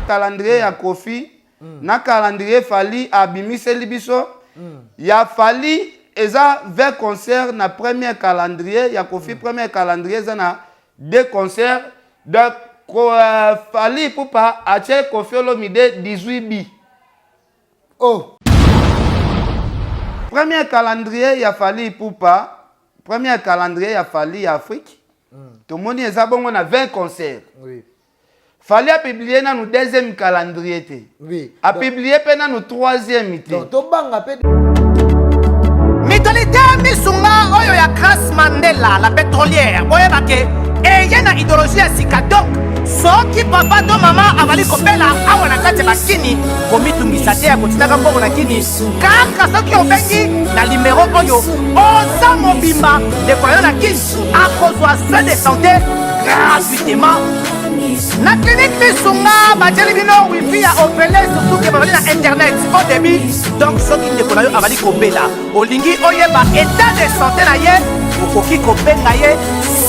Calendrier ya Koffi na calendrier Fally abimiseli biso ya Fally eza 20 concert na premier calendrier ya Koffi premier calendrier eza na deux concerts donc euh, Fally Ipupa atie Koffi Olomide 18 bi Oh. Premier calendrier ya Fally Ipupa, premier calendrier ya Fally ya Afrique. Tomoni eza bongo na 20 concerts. Fally a publié nanu deuxième calendrier te. A publié pe nanu troisième te. Donc tobanga pe Mutualité Misunga oyo ya Grace Mandela la pétrolière boyeba ke eye na idéologie ya sika donc soki papa to mama azali kobela awa na kati ya bakini komitungisa te ya kotindaka mbongo na kini kaka soki obengi na limero oyo oza mobimba ndeko na yo na kini akozwa soin de santé gratuitement na clinique misunga batieli bino wifi ya ofele surtout ke bazali na internet au débit donc soki ndeko na yo abali kobela olingi oyeba état de santé na ye okoki kobenga ye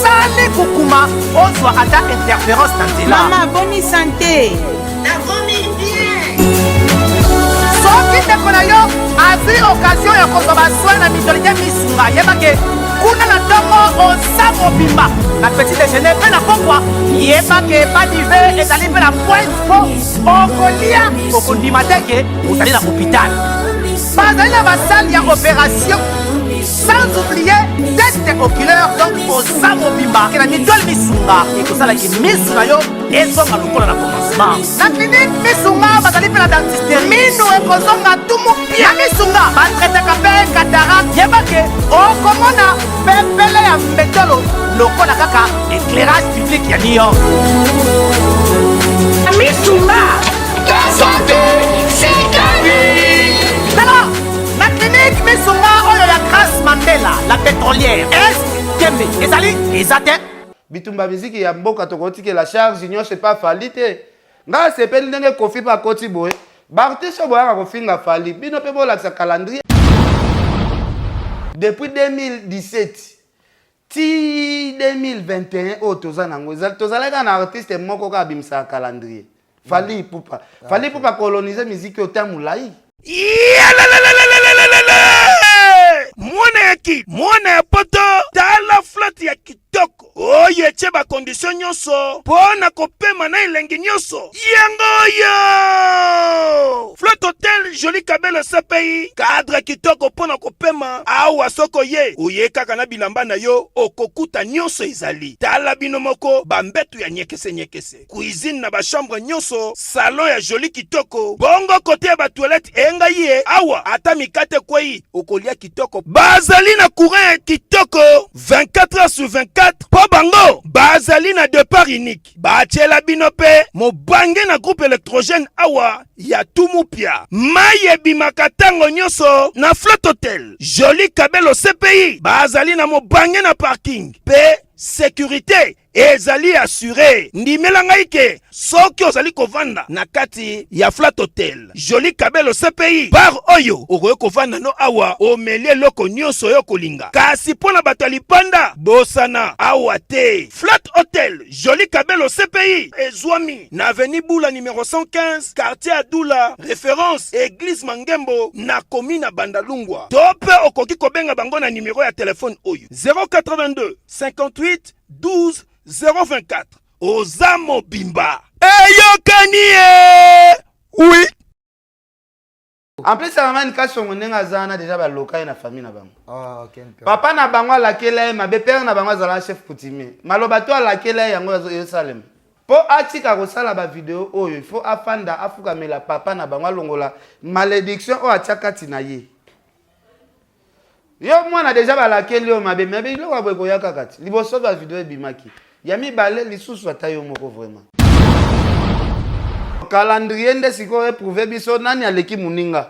sali kukuma ozwa ata interférence na nzela Mama, boni santé. Nakomi bien. Soki ndeko na yo azwi occasion ya kozwa basoin na mutualité misunga, yeba ke kuna na ntongo oza mobimba na petit déjeuner mpe na pokwa, yeba ke badive ezali mpe na pointe mpo okolia okondima te ke ozali na hôpital. Bazali na basale ya opération sans oublier test oculaire donc oza mobimba ke na mutuelle misunga ekosalaki misu na yo ezonga lokola na commencement na clinique misunga bazali mpe na dentiste minu ekozonga tumu pia misunga batraitaka mpe cataracte yeba ke okomona pepele ya mbetolo lokola kaka éclairage public ya new york Misunga. Santé, c'est la vie. tala na clinique misunga oyo ya grace mandela la pétrolière est tembe ezali eza te Bitumba miziki ya mboka tokotikela charge nyonso epa Fally te. Nga nasepeli ndenge Koffi pe akoti boye. Ba artistes oyo boyaka kofinga Fally, bino pe bolakisa calendrier. Depuis 2017 ti 2021 oyo toza nango, tozalaki kaka na artiste moko kaka abimisaka calendrier. Fally Ipupa. Fally Ipupa coloniser musique oyo temps mulayi. Mwana ya ki mwana ya poto tala flat ya kitoko oyo etie ba condition nyonso mpo na kopema na elengi nyonso yango oyo flat hotel joli kabelo cpi cadre kitoko mpo na kopema awa soko ye oye kaka na bilamba na yo okokuta nyonso ezali tala bino moko bambetu ya nyekese nyekese cuisine na ba chambre nyonso, salon ya jolie kitoko, bongo kote ya ba toilette engai ye awa ata mikate ekwei okolia kitoko. Bazali na courant ya kitoko 24 heures sur 24 po bango bazali na depart unique. Batiela bino pe mobange na groupe electrogène awa ya Tumupia. Mayi ebimaka tango nyonso na Flotte Hotel Jolie Kabelo CPI. Bazali na mobange na parking pe securite ezali assure. Ndimela ngai ke soki ozali kovanda na kati ya Flat Hotel Jolie Kabelo CPI bar oyo okoki kovanda no awa omeli eloko nyonso oyo okolinga. Kasi mpo na bato ya lipanda bosana awa te. Flat Hotel Jolie Kabelo CPI ezwami na avenue Bula numero 115 quartier Adula reference Eglise Mangembo na commune ya Bandalungwa. To mpe okoki kobenga bango na numero ya telefone oyo 082 58 12 024 oza mobimba eyokani ye oui. En plus Herman Kasongo ndenge aza wana deja baloka ye na famille na bango. Ah, okay, Papa na bango alakela ye mabe, père na bango azalaka chef coutumier. Maloba to alakela ye yango ezosalema. Po atika kosala ba video oyo, il faut afanda afukamela papa na bango alongola malédiction oyo atia kati na ye. Yo mwana deja balakeli yo mabe mais biloko ya boye koya kaka ti liboso ba video ebimaki ya mibale lisusu ata yo moko vraiment. Calendrier nde sikoyo eprouve biso nani aleki muninga.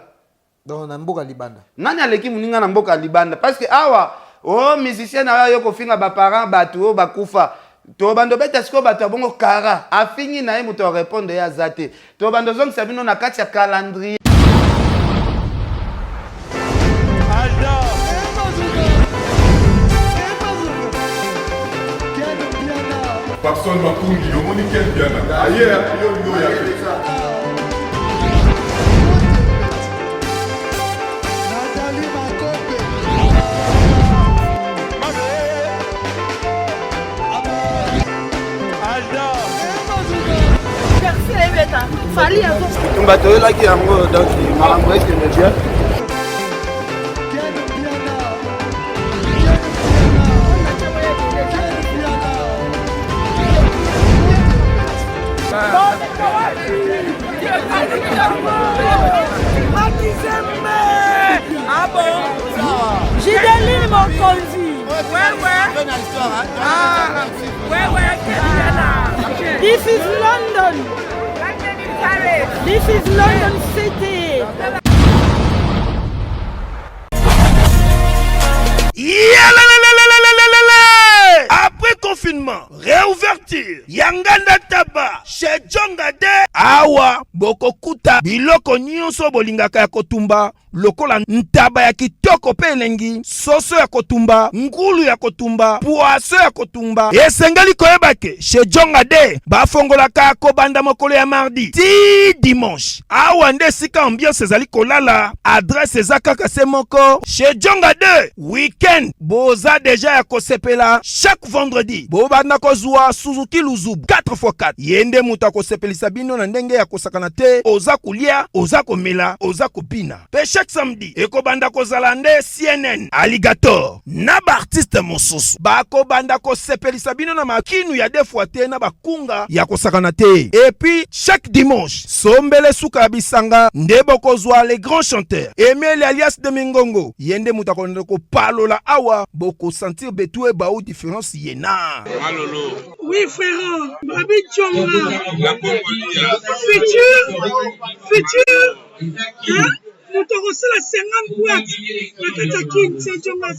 Donc na mboka libanda. Nani aleki muninga na mboka libanda parce que awa oh musicien na yo aye kofinga ba parents batu oyo bakufa tobanda obeta sikoyo bato ya bongo kara afingi na ye moto ya répondre ye aza te tobanda ozongisa bino na kati ya calendrier. Papson Makungi, omoni Ken Mpiana aye yo olingi oya te. Bitumba toyelaki yango donc makambo ekende bien. Gideline Mokonzi. This is London. This is London City. Yalalalalalalalala! Après confinement, réouverture ya nganda taba chez Djonga de awa bokokuta biloko nyonso bolingaka ya kotumba lokola ntaba ya kitoko mpe elengi, soso ya kotumba, ngulu ya kotumba, poisson ya kotumba. Esengeli koyeba ke chez Djonga de bafongolaka kobanda mokolo ya mardi ti dimanche. Awa nde esika ambiance ezali kolala, adresse eza kaka se moko chez Djonga de week-end boza deja ya kosepela chaque vendredi bobanda kozwa Suzuki Luzubu 4x4 ye nde moto akosepelisa bino na ndenge ya kosakana te oza kolia oza komela oza kobina pe chaque samedi ekobanda kozala nde CNN Alligator na baartiste mosusu bakobanda kosepelisa bino na makinu ya deux fois te na bakunga ya kosakana te et puis chaque dimanche sombele suka ya bisanga nde bokozwa les grands chanteurs Emile alias de Mingongo ye nde moto akolanda kopalola awa bokosentir betu ebau différence ye na Oui frérot, Babi Djonga. Futur, futur, hein? Moto akosala 50 boîte na kati ya Kin, c'est Djonga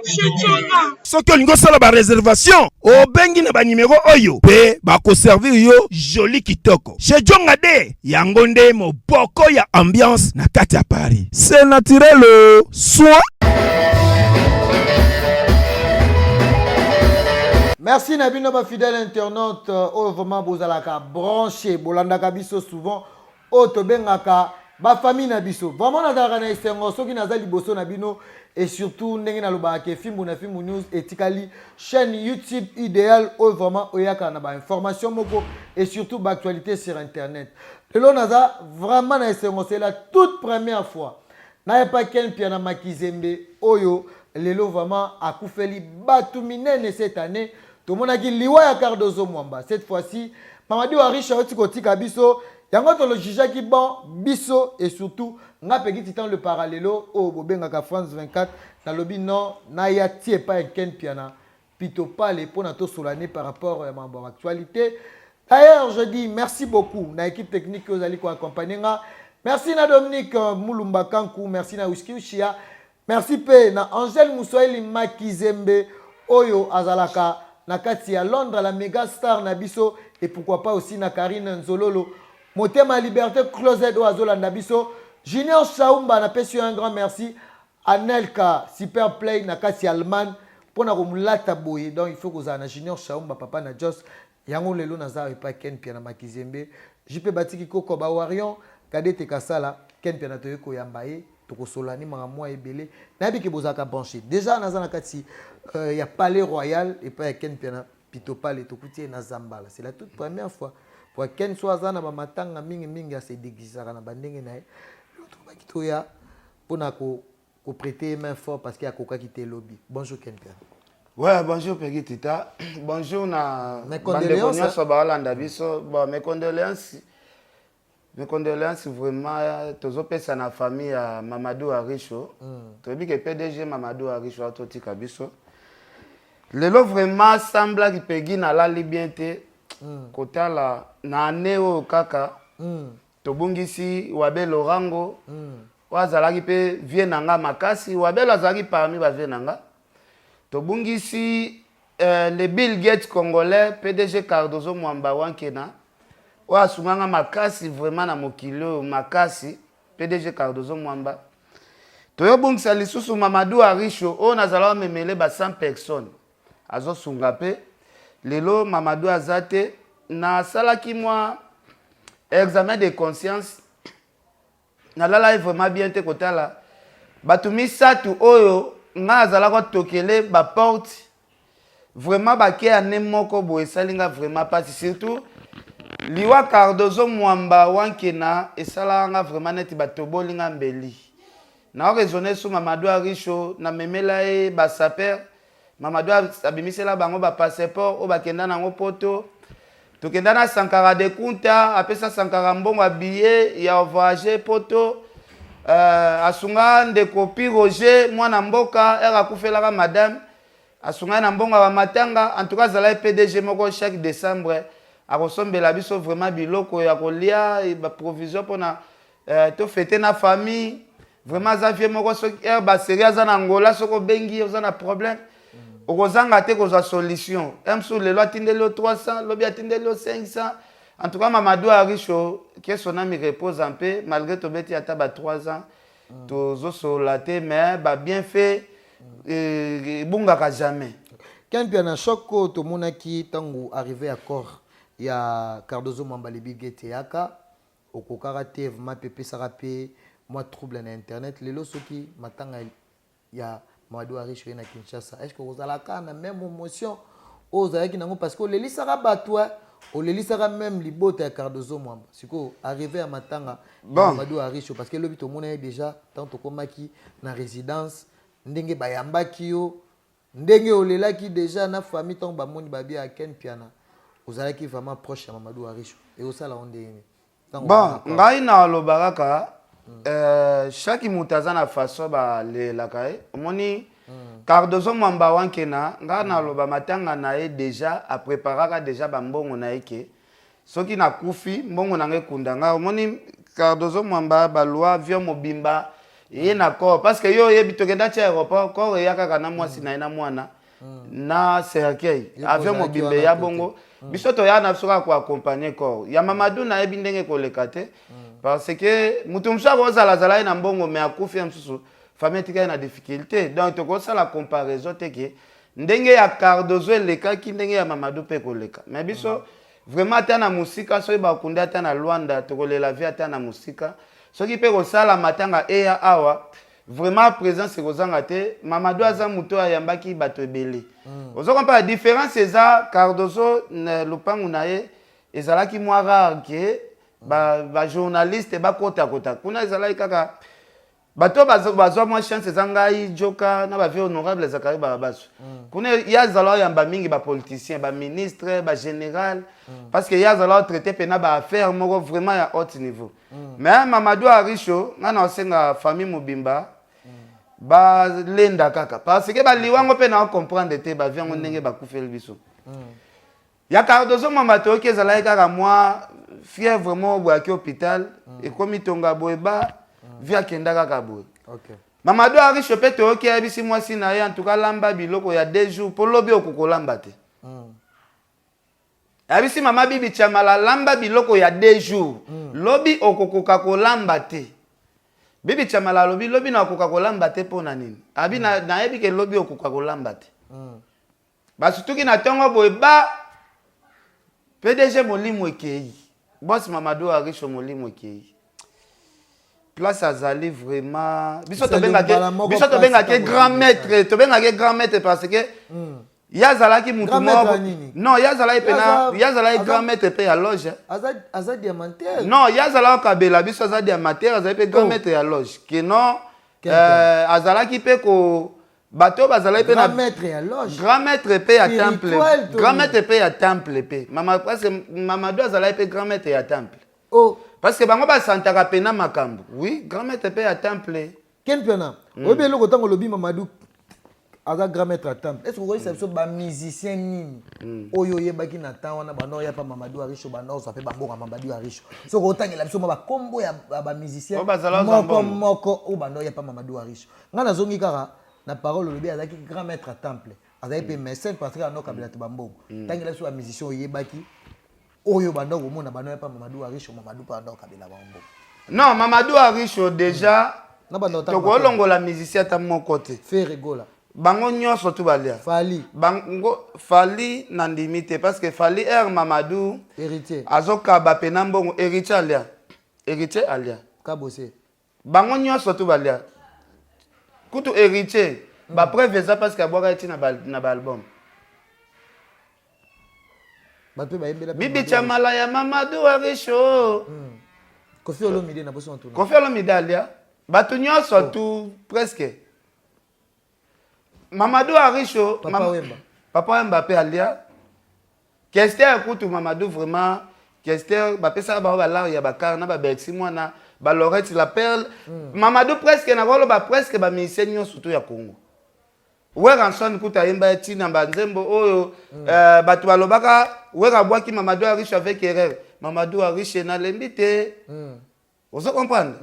chez Djonga. Soki olingi osala ba reservation obengi na ba numero oyo pe bakoservir yo joli kitoko chez Djonga de yango nde moboko ya ambiance na kati ya Paris c'est naturel soin. Merci na bino ba fidèle internaute oyo vraiment bozalaka branché bolandaka biso souvent oyo tobengaka ba famille na biso vraiment nazalaka na esengo soki naza liboso na bino et surtout ndenge nalobaka ke fimbu na fimbu news etikali chaîne YouTube idéale oyo vraiment oyaka na ba information moko et surtout ba actualité sur internet lelo naza vraiment na esengo c'est la toute première fois nayepa Ken Mpiana Makizembe oyo lelo vraiment akufeli batu minene cette année tomonaki liwa ya Cardozo Mwamba cette fois-ci Mamadi Warisha auti kotika biso yango tolojijaki bon biso et surtout nga Peggy Titan le parallelo oyo bobengaka France 24 nalobi non naya ti epai ya Ken Mpiana pito pale pona tosolane par rapport ya mambo ya actualité. D'ailleurs, je dis merci beaucoup na équipe technique oyo ezali koaccompagner nga. Merci na Dominique Mulumba Kanku, merci na Whisky Ushia, merci pe na Angèle Muswahili Makizembe oyo azalaka na kati ya Londres, la méga star na biso, et pourquoi pas aussi na Karine Nzololo, motema Liberté Closet oyo azolanda biso. Junior Shaumba na pesi yo un grand merci. Anelka Super Play na kati ya Allemagne pona komulata boye, donc il faut kozala na Junior Shaumba papa na Jos yango lelo naza epa Ken Mpiana Makizembe JP Batiki Koko ba Warion Kadete Kasala Ken Mpiana toye koyamba ye tokosola ni makambo mwa ebele nayebi ke bozalaka branché déjà naza na kati ya Palais Royal epa ya Ken Mpiana Pito Pale tokuti ye na Zambala c'est la toute première fois po Ken so aza na ba matanga mingi mingi ase déguisaka na ba ndenge na ye lelo tokobaki toya pona ko ko prêter main fort parce que akokaki te lobi. Bonjour Ken Mpiana. Ouais, bonjour Peggy Tita. Bonjour na Mes bandeko condoléances, nyonso hein. baolanda biso. Bon, mes condoléances. Mes condoléances vraiment tozopesa na famille ya Mamadou Aricho. Toyebi ke PDG Mamadou Aricho atotika biso. Lelo vraiment semblaki Peggy nalali bien te. Kotala na année oyo kaka. Tobungisi Wabe Lorango. Oyo azalaki pe vie na nga makasi. Wabelo azalaki parmi ba vie na nga. Tobungisi le Bill Gates congolais PDG Cardozo Mwamba Wankena. Oyo asunganga makasi vraiment na mokili oyo makasi PDG Cardozo Mwamba. Toyobungisa lisusu Mamadou Aricho oyo nazalaka memele ba 100 personnes. Azosunga pe lelo Mamadou aza te. Nasalaki mwa examen de conscience. Nalalaki vraiment bien te kotala bato misato oyo nga azalaka tokele ba porte vraiment bake année moko boye esali nga vraiment pasi surtout Liwa Cardozo Mwamba Wankena esalaka nga vraiment neti batoboli nga mbeli. Nao raisonner sur Mamadou Aricho, na memela ye ba sapeurs, Mamadou abimisela bango ba passeport oyo bakenda nango poto. Tokenda na Sankara de Kunta, apesa Sankara mbongo ya billet ya voyager poto. Asunga ndeko Pi Roger mwana mboka heure akufelaka madame. Asunga ye na mbongo ya ba matanga en tout cas azalaki PDG moko chaque decembre akosombela biso vraiment biloko ya kolia ba provision pona to fete na famille vraiment aza vieux moko soki heure ba serie aza na Angola soki obengi ye oza na problème okozanga te kozwa solution heure mosusu lelo atindeli yo 300 lobi atindeli yo 500 en tout cas Mamadou Aricho que son ame repose en paix malgré tobeti ata ba 3 ans tozosolola te mais ba bienfait ebungaka jamais. Ken Mpiana choc oyo tomonaki tango arrive ya corps ya Cardozo Mwamba le Bill Gates eyaka okokaka te vraiment pe epesaka pe mwa trouble na internet lelo soki matanga ya Mamadou Arish oye na Kinshasa est ce que okozala kaka na meme emotion oyo ozalaki nango parce que olelisaka batu hein olelisaka meme libota ya Cardozo Mwamba sikoyo arrive ya matanga ya Bon. Mamadou Arish parce que lobi tomonaki dejà tango tokomaki na residence ndenge bayambaki yo ndenge olelaki dejà na famille tango bamoni babi ya Ken Mpiana ozalaki vraiment proche ya Mamadou Arish ekosala yo ndenge nini tango Bon, omona corps? ngai naloba kaka chaque moto aza na façon balelaka ye omoni Cardozo Mwamba Wankena ngai naloba matanga na ye dejà apreparaka dejà bambongo na ye ke soki nakufi mbongo na ngai ekunda ngai omoni Cardozo Mwamba balua avion mobimba ye na corps parce que yo oyebi tokenda ti aéroport corps eya kaka na mwasi na ye na mwana na cercueil Ye avion kozalaki mobimba wana eya te. bongo biso toya na biso kaka koaccompagne corps ya Mamadou nayebi ndenge ekoleka te parce que moto mosusu akozala azalaki na mbongo mais akufi ya mosusu famille etikali na difficulté donc tokosala comparaison te ke ndenge ya Cardozo elekaki ndenge ya Mamadou mpe ekoleka mais biso vraiment ata na mosika soki bakundi ata na Luanda tokolela vie ata na mosika soki mpe kosala matanga eya awa vraiment présence ekozanga te Mamadou aza moto oyo ayambaki bato ebele ozo comprendre différence eza Cardozo na lopangu na ye ezalaki mwa rare ke ba journaliste bakotakota kuna ezalaki kaka bato oyo bazwa mwa chance eza ngai Joka na bavie honorable Zakari Barabaso kuna ye azala oyamba mingi bapoliticien baministre bagénéral parce que ye azala otraite mpena baaffaire moko vraiment ya haute niveau mais Mamadou Aricho ngai na osenga famille mobimba balenda kaka parce que baliwango mpe na ocomprendre te bavie yango ndenge bakufeli biso ya Cardozo Mwamba toyoki ezalaki kaka mwa fièvre moko boye aki hôpital ekomi tonga boye ba vi akenda kaka boye Mamadou Aricho mpe toyoki ayebisi mwasi na ye en tout cas lamba biloko ya 2 jours mpo lobi okokolamba te ayebisi mama Bibi Chamala lamba biloko ya 2 jours lobi okokoka kolamba te Bibi Chamala alobi lobi na okoka kolamba te mpo na nini abi nayebi ke lobi okoka kolamba te basutuki na ntongo boye ba PDG molimo ekei boss Mamadou Aricho molimo ekei place azali vraiment biso Ezali tobengaki mbala moko biso place tobengaki ntango grand molimo maître tobengaki grand maître parce que ye azalaki mutu Grand maître moko ya nini? non ye azalaki Ye pena ye azalaki grand maître mpe ya loge aza diamantaire non ye azalaki kabela biso aza diamantaire azalaki mpe grand Oh. maître ya loge ke non Quel azalaki mpe ko bato oyo bazalaki mpe na grand maître ya loge grand maître mpe ya temple Spirituel, to grand nini? maître mpe ya temple mpe mama parce que Mamadou azalaki mpe grand maître ya temple oh parce que bango basantaka pena makambo oui grand maître mpe ya temple Ken Mpiana oyebi eloko ntango olobi Mamadou aza grand maître ya temple est ce que okoyebisa biso bamusicien nini oyo oyebaki na temps wana banda oya pa Mamadou Aricho banda ozwa mpe bamboka Mamadou Aricho soki otangela biso mwa bakombo ya bamusicien Oyo bazala ozwa moko mbongo. moko oyo banda oya pa Mamadou Aricho ngai nazongi kaka na parole olobi azalaki grand maître ya temple azalaki mpe mécène parce que ando kabela to bambongo tangela biso bamusicien oyebaki oyo banda komona banda oya pa Mamadou Aricho Mamadou mpe banda okabela bango non Mamadou Aricho déjà na banda otanga tokolongola musicien ata moko te Ferre Gola bango nyonso tu balia Fally bango Fally na ndimi te parce que Fally air Mamadou Héritier azokaba pena mbongo Héritier alia Héritier alia Kabose bango nyonso tu balia kutu Héritier bapreuve eza parce que abwaka eti na baalbum. Bato mpe bayembela mpe Bibi Mamadou. Chamala ya Mamadou Aricho. Koffi Olomide na boso ntuna. Koffi Olomide alia. Bato nyonso tout presque. Mamadou Aricho. Papa Wemba. Papa Wemba mpe alia. Kester kutu Mamadou vraiment Kester bapesaka bango balare ya bakar na baberxi mwana balorette la perle. Mamadou presque nakoloba presque bamusicien nyonso to ya Congo. Werrason kutu ayemba ye ntina banzembo oyo bato balobaka Wera abwaki Mamadou Ariche avec erreur. Mamadou Ariche nalembi te. Ozo comprendre?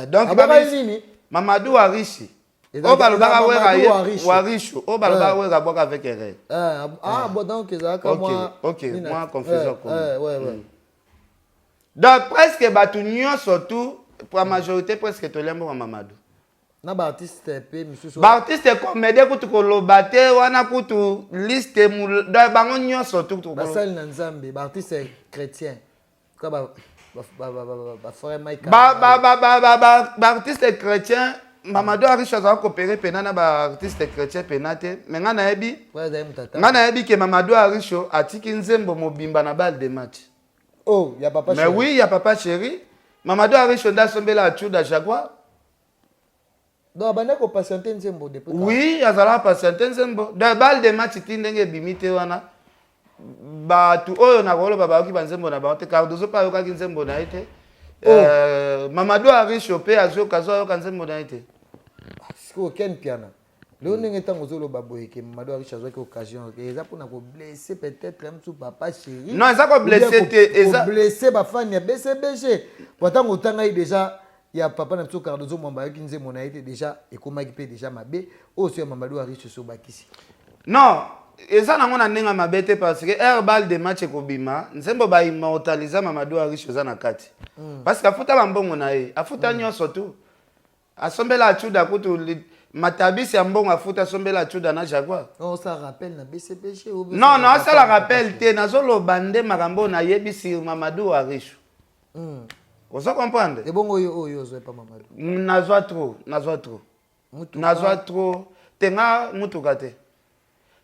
Donc Abwaka nini? Mamadou Ariche. Ezalaki Oyo balobaka eza Wera Mamadou ye Ariche. Waricho. Oyo balobaka Wera abwaka avec erreur. Ah, bon, donc ezalaka Ok, mwa ok, nini mwa confusion comme. Ouais. Donc presque bato nyonso tout pour la majorité presque tolia mbongo ya Mamadou. Na baartiste mpe misusu. Baartiste comédien kutu koloba te wana kutu liste donc bango nyonso tout Basali na Nzambe, baartiste chrétien. Ka ba frère Mike. Baartiste chrétien Mamadou Ariche azala kopere pena na baartiste chrétien pena te, mais nga nayebi Ouais, azali mutata. Nga nayebi ke Mamadou Ariche atiki nzembo mobimba na balle de match. Oh, ya papa Mais chéri. oui, ya papa chéri. Mamadou Ariche nde asombela Achuda Jaguar. Donc abandaki kopatiente nzembo depuis quand? Oui, azalaka patiente nzembo. Donc balle de match ti ndenge ebimi te wana bato oyo nakoloba bayoki banzembo na bango te. Cardozo mpe ayokaki nzembo na ye te. Oh. Mamadou Ariche mpe azoyoka azoyoka nzembo na ye te. Sikoyo Ken Piana, lelo ndenge ntango ozoloba boye ke Mamadou Ariche azwaki occasion, eza mpona koblesse peut-être ya mosusu papa chéri? Non, eza koblesse Ou bien te, koblesse bafani ya BCBG, po ntango otangai déjà ya papa na biso Cardozo Mwamba ayoki nzembo na ye te, déjà ekomaki mpe déjà mabe oyo so ya Mamadou Ariche so bakisi. Non, eza nango na ndenge ya mabe te, parce que air balle de match ekobima, nzembo baimmortalisa Mamadou Ariche eza na kati, parce que afuta bambongo na ye, afuta nyonso tu, asombela Achuda kutu matabisi ya mbongo afuta, asombela Achuda na Jaguar. Osala rappel na BCBG ou Non, non, asala rappel te, nazoloba nde makambo oyo nayebi sur Mamadou Ariche. Ozo comprendre? Ebongo oyo oyo ozwa epa Mamadou? Nazwa trop, nazwa trop. Mutuka. Nazwa trop te, nga mutuka te,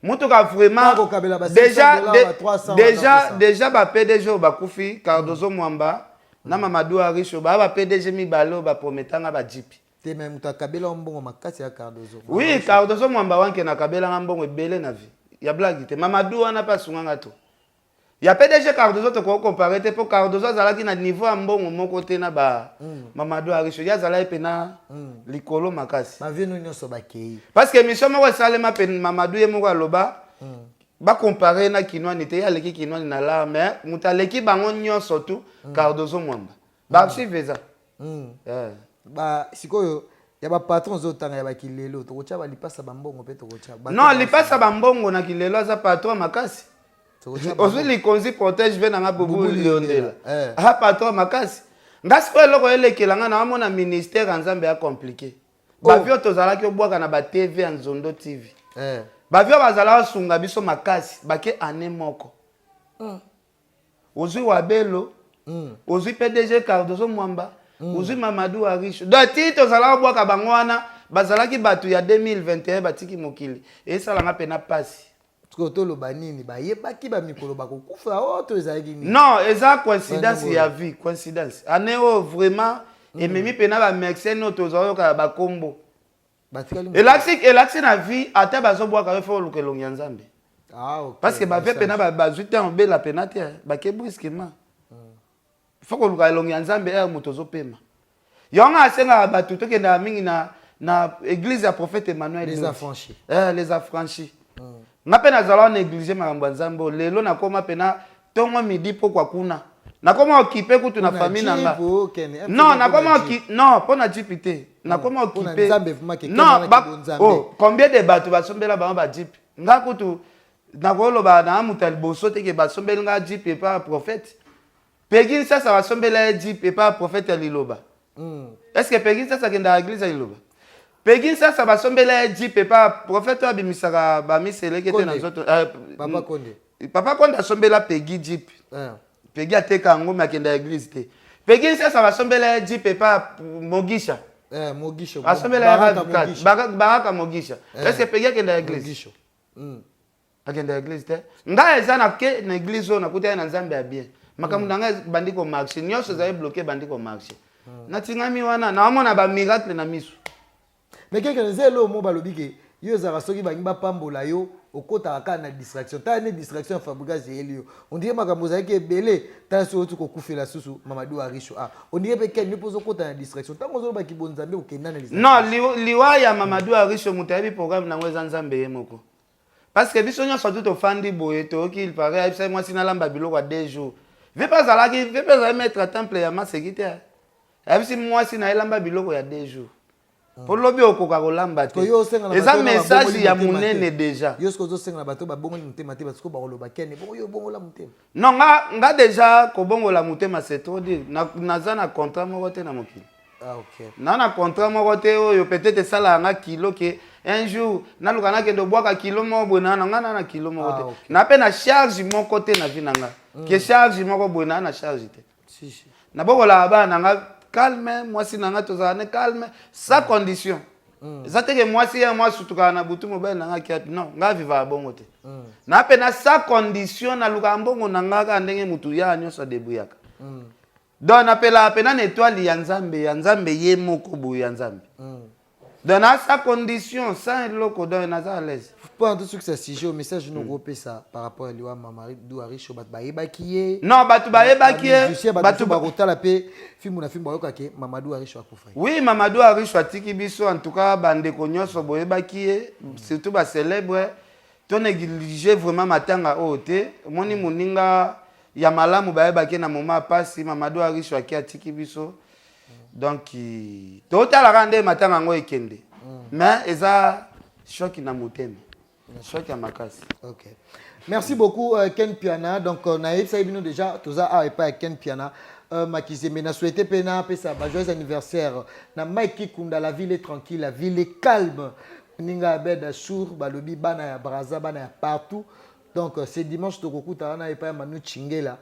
mutuka vraiment Ntango kokabela ba 500 déjà dollars, ba 300, ba déjà 400. Déjà ba PDG oyo bakufi, Cardozo Mwamba na Mamadou Ariche, baa ba PDG mibale oyo baprometanga ba jeep. Te, me moto akabela yo mbongo makasi ya Cardozo. Oui, Cardozo Mwamba wanke nakabelanga mbongo ebele na vie ya blague te. Mamadou wana mpe asunganga to ya PDG Cardozo tokoki compare te, mpo Cardozo azalaki na niveau ya mbongo moko te na ba Mamadou Ariche. Ye azalaki mpena likolo makasi. Bavie no nyonso bakei. Parce que émission moko esalema mpe Mamadou ye moko aloba bacompare na Kinwani te, ye aleki Kinwani na lar, mais moto aleki bango nyonso tu Cardozo Mwamba. Baarchive eza. Ba sikoyo ya bapatron ozotanga ya bakilelo, tokotya balipasa bambongo mpe tokotya bato Non, lipasa bambongo na kilelo aza patron makasi. Tokotya Ozwi bango. Likonzi protège ve nanga Bubu Bubu Liondela. Liondela, eh. Aza patron makasi. Nga sikoyo eloko elekela nga, naomona ministère ya Nzambe ya compliqué. Bavio tozalaki obwaka na batv ya Nzondo TV. Bavio bazalaka osunga biso makasi, bake ane moko. Ozwi Wabelo, ozwi PDG Cardozo Mwamba, ozwi Mamadou Ariche. Donc ti tozalaka obwaka bango wana, bazalaki bato ya 2021 batiki mokili, esalanga mpena mpasi. Sikoyo toloba nini? Bayebaki bamikolo bakokufa o to ezalaki nini? Non, eza coïncidence Bango. ya vie, coïncidence. Ane oyo vraiment ememi mpena bamercene oyo tozayoka bakombo. Batikali. Elakisi na vie, ata bazobwaka yo, fo oluka elongi ya Nzambe. Ah, ok. Parce que bavie mpena bazwi te obela pena te, bake brusquement. Fo koluka elongi ya Nzambe ere moto ozopema. Yango asengaka bato tokendaka mingi na église ya prophète Emmanuel Les Dodi. Affranchis. Eh, les Affranchis. Nga mpe nazala néglige makambo ya Nzambe oyo. Lelo nakóma mpena ntongo, midi, pokwa kuna nakóma okipe kutu na Mpona famille na nga. jeep, okende. Non, Mpona nakóma jeep. non, mpo na jeep te, nakóma Mpona okipe. Nzambe, vraiment, ke Non, kende wana kibonzambe. oh, combien de bato basombela bango bajeep? Nga kutu nakoloba na moto ya liboso te ke basombeli nga jeep epa prophète Pegi Nsasa. Basombela ye jeep epa prophète ya liloba. Est ce que Pegi Nsasa akendaka église ya liloba? Pegi Nsasa basombela ye jeep epa prophète oyo abimisaka bamiseleke te na Konde. nzoto. Papa Konde. Papa Konde asombela Pegi jeep. Pegi ateka yango, me akenda église te. Pegi Nsasa basombela ye jeep epa Mogisha. Mogisho. Asombela ye Baraka RAV4. Mogisho. Baraka Mogisha. Est ce que Pegi akenda église? Mogisho. Akenda église te. Ngai eza na ke na église oyo nakutani na Nzambe ya bien. Makambo na ngai bandi ko marcher, nyonso ezali bloqué bandi ko marcher. Natingami wana, naomona ba miracle na miso. Mais keke eza eloko moko balobi ke yo ezalaka soki balingi bapambola yo, okotaka kaka na distraction. Tala nde distraction ya Fabregas eyeli yo, on dirait makambo ozalaki ebele. Tala soki oti kokufela susu Mamadou Aricho, ah, on dirait mpe Ken yo mpe ozokota na distraction ntango ozolobaki bonzambe okenda na distraction. Non, liwa ya Mamadou Aricho, moto ayebi programme nango eza Nzambe ye moko. Parce que biso nyonso tu tofandi boye, toyoki il paraît ayebisaki mwasi nalamba biloko ya 2 jours. Ve mpe azalaki, ve mpe azalaki maître temple ya maseki te. Ayebisi mwasi na elamba biloko ya 2 jours mpo lobi okoka kolamba te. Yo osenga na Eza bato wana message babongoli ya motema te. monene déjà. Yo soki ozosenga na bato babongoli motema te, bato bakoloba kene bongo yo obongola motema. Non, nga déjà kobongola motema, c'est trop dire. Naza na contrat moko te na mokili. Ah, ok. Na contrat moko te oyo peut-être esalaka nga kilo ke un jour naluka nakende obwaka kilo moko boye. Na nga na kilo moko Ah, te. ok. Na mpe na charge moko te na vie na nga ke charge moko boye na charge te. Si, si. Nabokolaka bana na nga calme, mwasi na nga tozala ne calme, sans condition. Eza te ke mwasi ye mwasi sutukaka na butu, mobali na nga kiapi. Non, nga vivaka bongo te. Na mpe na sans condition, nalukaka mbongo na nga kaka ndenge motu ya nyonso adébrouillaka. Donc napelaka mpe na étoile ya Nzambe, ya Nzambe ye moko boye, ya Nzambe. Donc na sans condition, sans eloko, donc naza à l'aise. Mpo na tosukisa sujet, message noko opesa par rapport ya liwa Mamadou Aricho, bato bayebaki ye? Non, bato bayebaki ye. Bamusicien, bato bato mosusu bakotala mpe fimbu na fimbu, bayokake Mamadou Aricho akufaki. Oui, Mamadou Aricho atiki biso. En tout cas, bandeko nyonso boyebaki ye, surtout bacélèbre, to néglige vraiment matanga oyo te. Omoni moninga ya malamu bayebaki ye na moment ya pasi. Mamadou Aricho aki, atiki biso. Donc totalaka nde matanga yango ekende, mais eza choc na motema, choc ya makasi. Ok. Merci beaucoup, Ken Piana. Donc, nayebisaki bino déjà, toza awa epai ya Ken Piana. Makizembe na souhaité mpe na apesa ba joyeux anniversaire na Mike Kikunda. La ville est tranquille, la ville est calme. Ninga Abed Ashour, balobi bana ya Braza, bana ya partout. Donc, c'est dimanche tokokuta wana epai ya Manu Chingela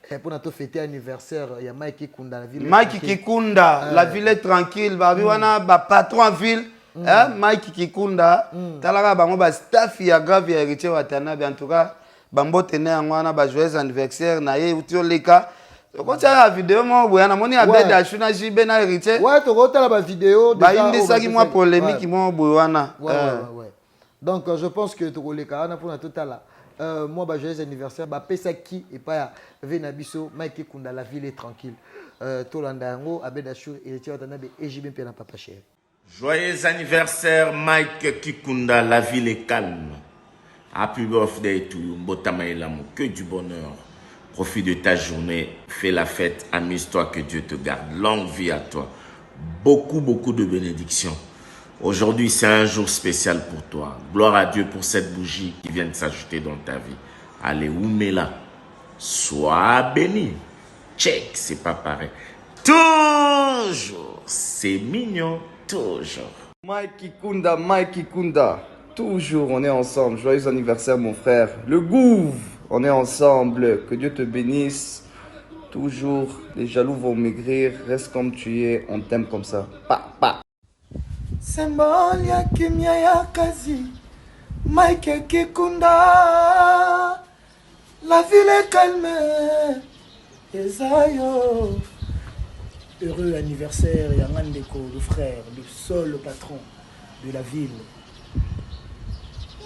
mpona tofêter anniversaire ya Mike Kikunda, la ville est Mike tranquille. Kikunda, la ville est tranquille. Babi wana bapatron en ville, hein, Mike Kikunda, talaka bango bastaff ya grave ya Héritier Watanabe. En tout cas, bambote ne yango wana, bajoyeux anniversaire na ye uti oleka. Okotiaka video moko boye, namoni Abed Ashu na JB na Héritier. Ouais, tokotala bavideo. Bayindisaki mwa polémique moko boye wana. Ouais. Donc, je pense que tokoleka wana mpona totala moi ba joyeux anniversaire bapesaki epai ya ve na biso Mike Kikunda. La ville est tranquille. Tolanda yango, Abed Ashur, Héritier Watanabe, EJB mpe na Papa Chéri. Joyeux anniversaire Mike Kikunda, la ville est calme. Happy birthday to you, Mbotama Elamu, que du bonheur. Profite de ta journée, fais la fête, amuse-toi, que Dieu te garde. Longue vie à toi. Beaucoup, beaucoup de bénédictions. Aujourd'hui, c'est un jour spécial pour toi. Gloire à Dieu pour cette bougie qui vient de s'ajouter dans ta vie. Allez, Oumela, sois béni. Check, c'est pas pareil. Toujours, c'est mignon, toujours. Mike Kikunda, Mike Kikunda, toujours on est ensemble. Joyeux anniversaire mon frère. Le gouv, on est ensemble. Que Dieu te bénisse. Toujours, les jaloux vont maigrir. Reste comme tu es, on t'aime comme ça. Pa, pa. Symbole ya kimia ya kazi, Mike Kikunda, la ville est calme, eza yo. Heureux anniversaire ya ndeko, le frère, le seul patron de la ville.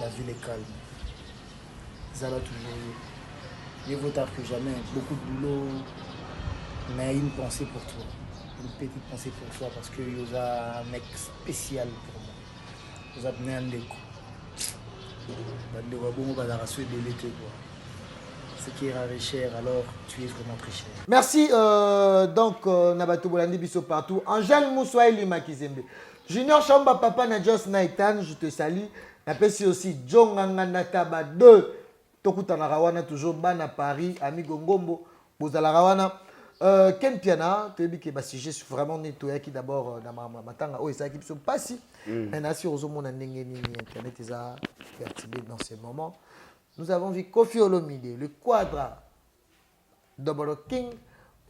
La ville est calme. Zala toujours yo. Mieux vaut tard que jamais. Beaucoup de boulot, mais une pensée pour toi. Une petite pensée pour toi parce que yoza un mec spécial pour moi. Oza pene ndeko. Bandeko ya bongo bazalaka so ebele te quoi. Ce qui est rare est cher, alors tu es vraiment très cher. Merci. Donc, na bato bolandi biso partout. Angèle Mouswaili Makizembe. Junior Chamba, papa na Jos Naitan, je te salue. Napesi aussi Jonga Nganda Taba 2. Tokutanaka wana toujours bana Paris, amigo Ngombo, bozalaka wana. Ken Piana, toyebi ke basujet vraiment nini toyaki d'abord na matanga oyo esalaki biso mpasi. Mais nasi ozomona ndenge nini internet eza perturbé dans ce moment. Nous avons vu Koffi Olomide, le Quadra Double King,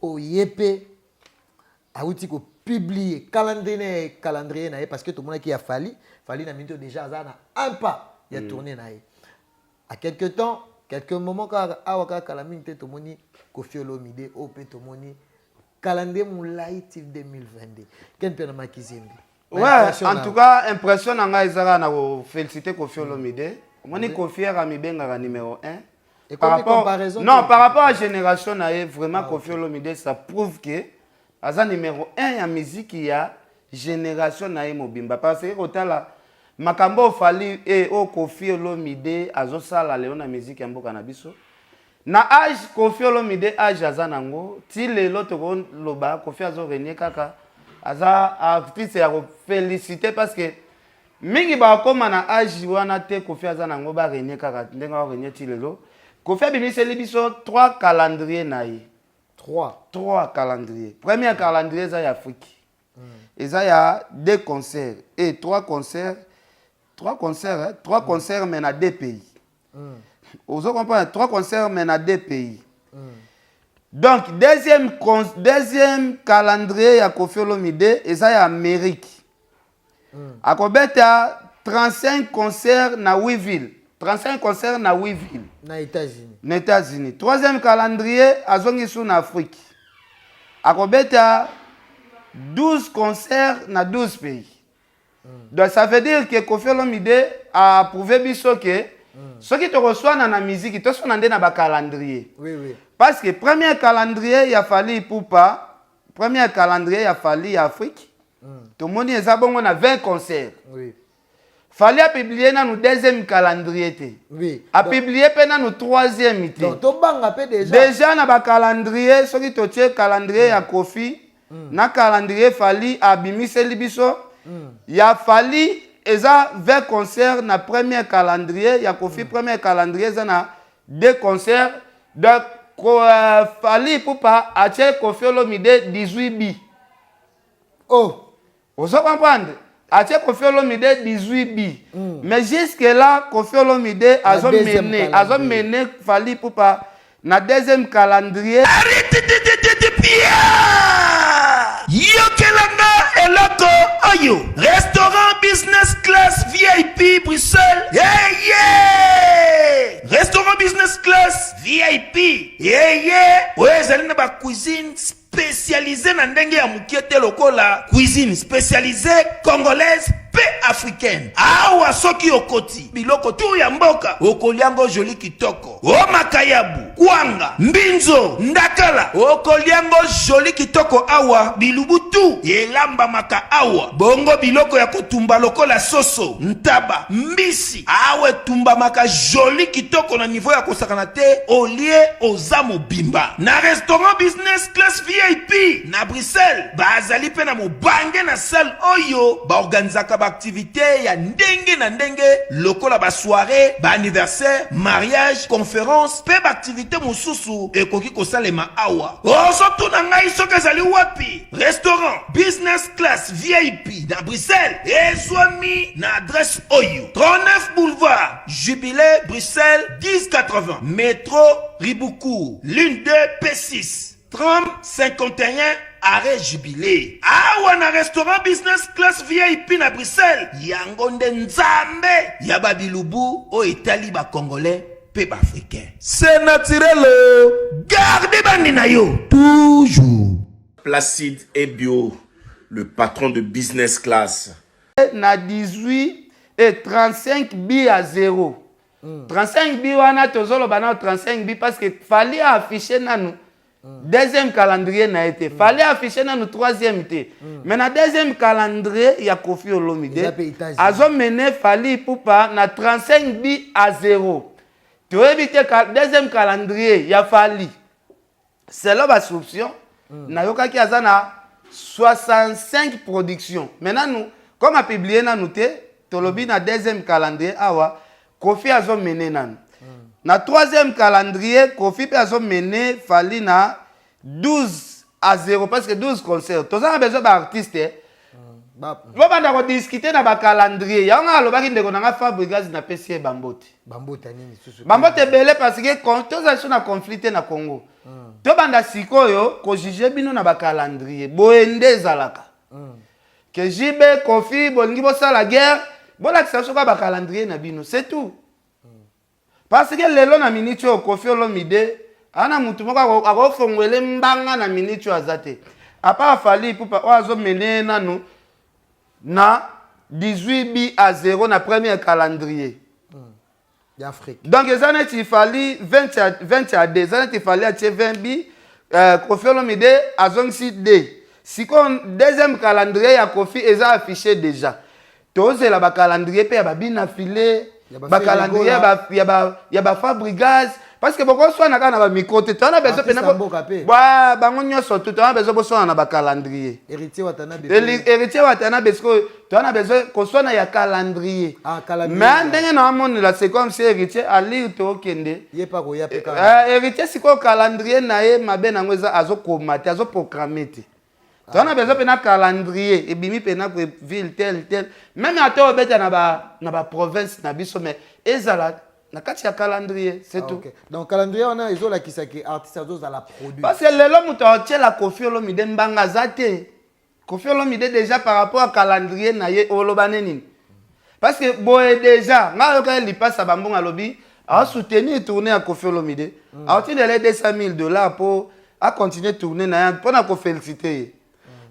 oye mpe awuti kopublier calendrier na ye, calendrier na ye, parce que tomonaki ya Fally. Fally na minute oyo déjà aza na un pas ya tournée na ye. À quelque temps, quelques moments kaka awa kaka kala mingi te tomoni Koffi Olomide oyo mpe tomoni calendrier molai ti 2022. Ken Mpiana Makizembe. Ouais, en tout cas, impression na ngai ezaka na ko féliciter Koffi Olomide. Omoni Koffi aka mibengaka numéro 1. Par rapport, non, par rapport à génération na ye, vraiment ah, Koffi Olomide, ça prouve que aza numéro 1 ya musique ya génération na ye mobimba, parce que kotala makambo oyo Fally e oyo Koffi Olomide azosala lelo na musique ya mboka na biso, na âge Koffi Olomide, âge aza nango ti lelo, tokoloba Koffi azorégner kaka, aza artiste ya koféliciter, parce que mingi bakóma na âge wana te. Koffi aza nango, barégner kaka ndenge arégner ti lelo. Koffi abimiseli biso trois calendrier na ye. 3. Trois calendrier. Premier calendrier eza ya Afrique, eza ya deux concerts et trois concerts, trois concerts, hein? Trois concerts mais na deux pays. Ozo comprendre? Trois concerts mais na deux pays. Donc deuxième calendrier ya Koffi Olomide eza ya Amérique. Akobeta 35 concerts na 8 villes, 35 concerts na 8 villes. Na États-Unis. Na États-Unis. Troisième calendrier, azongi su na Afrique, akobeta 12 concerts na 12 pays. Donc ça veut dire que Koffi Olomide approuvé biso ke soki tokoswana na musique, toswana nde na bacalendrier. Parce que premier calendrier ya Fally Ipupa, premier calendrier ya Fally ya Afrique, tomoni eza bongo na 20 concerts. Fally apublier nanu deuxième calendrier te. Apublier mpe nanu troisième te. Donc tobanga mpe déjà. Déjà na bacalendrier, soki totie calendrier ya Koffi na calendrier Fally abimiseli biso, ya Fally eza 20 concert na premier calendrier, ya Koffi premier calendrier eza na deux concerts. Donc Fally Ipupa atie Koffi Olomide 18 bi. Oh. Ozo comprendre? Atie Koffi Olomide 18 bi. Mais jusque là Koffi Olomide azomene azomene Fally Ipupa na deuxième calendrier. Yokelanga eloko oyo: restaurant Business Class VIP Bruxelles. Yeye, restaurant Business Class VIP yeye oyo ezali na bacuisine spécialisé na ndenge ya mokie te, lokola cuisine spécialisée congolaise mpe africaine. Awa soki okoti, biloko tu ya mboka okoliango joli kitoko: o makayabu, kwanga, mbinzo, ndakala, okoliango joli kitoko. Awa bilubu tu elambamaka awa, bongo biloko ya kotumba lokola soso, ntaba, mbisi, awa etumbamaka joli kitoko na niveau ya kosakana te. Olie, oza mobimba. Na restaurant Business Class VIP na Bruxelles, bazali mpe na mobange na salle oyo baorganizaka baaktivité ya ndenge na ndenge, lokola basoirée, baanniversaire, mariage, conférence mpe baaktivité mosusu ekoki kosalema awa. Ozotuna ngai soki ezali wapi? Restaurant Business Class VIP na Bruxelles ezwami na adresse oyo: 39 boulevard Jubilé, Bruxelles 1080, métro Ribaucourt, ligne 2 P6, tram 51, arrêt Jubilé. Awa na restaurant Business Class VIP na Bruxelles, yango nde nzambe ya babilubu oyo etali bacongolais mpe baafricain. C'est naturel, garde bandi na yo toujours. Placide Ebio, le patron de Business Class. Na 18 et 35 bi à 0. 35 bi wana, tozoloba nano 35 bi parce que Fally affiche nanu deuxième calendrier na ye te. Fally affiche nanu troisième te. Mais na deuxième calendrier ya Koffi Olomide, azomene Fally Ipupa na 35 bi à 0. Toyebi te deuxième calendrier ya Fally, selon basoupçon nayokaki aza na 65 production, mais nanu comme apublier nanu te. Tolobi na deuxième calendrier awa Koffi azomene nanu. Na troisième calendrier, Koffi mpe azomene Fally na 12 à 0, parce que 12 concert. Toza na besoin baartiste bobanda kodiscuter na bacalendrier. Yango nga alobaki, ndeko na nga Fabrigas, napesi ye bambote. Bambote ebele, parce que tozali so na conflit te na Congo. Tobanda sikoyo kojuger bino na bacalendrier. Boye nde ezalaka ke JB, Koffi, bolingi bosala guerre, bolakisa biso kaka bacalendrier na bino, c'est tout. Parce que lelo na minute oyo Koffi Olomide ana mutu moko akofongwele mbanga na minute oyo aza te. À part Fally Ipupa oyo azo mener nanu na 18 bi à 0 na premier calendrier. D'Afrique. Donc eza neti Fally 20 à 20 à 2, eza neti Fally atie 20 bi Koffi Olomide azongisi 2. Sikoyo deuxième calendrier ya Koffi eza affiché déjà. Tozela ba calendrier pe ya ba bina filet, ba calendrier ya ba Fabregas parce que bokoswana kaka na ba micro te. Toza na besoin pena ba bango nyonso tout toza na besoin boswana na ba calendrier. Héritier Watanabe. Héritier Watanabe sikoyo toza na besoin koswana ya calendrier. Ah, calendrier. Mais ndenge na amonela c'est comme si Héritier alire tokende. Ye pa koya pe kaka. Héritier sikoyo calendrier na ye mabe nango eza azokoma te, azoprogrammer te. Toza na besoin pena calendrier ebimi pena ko ville tel tel même ata obeta na ba na ba province na biso mais ezala na kati ya calendrier c'est tout. Okay. Donc calendrier wana ezolakisa ke artiste azozala produit. Parce que lelo moto atiela Koffi Olomide mbanga aza te. Koffi Olomide déjà par rapport à calendrier na ye oloba ne nini? Parce que boye déjà nga yoka lipasa bambongo alobi a soutenir tournée ya Koffi Olomide. Aotindela 200 000 dollars pour a continuer tourner na ye pour na ko féliciter ye.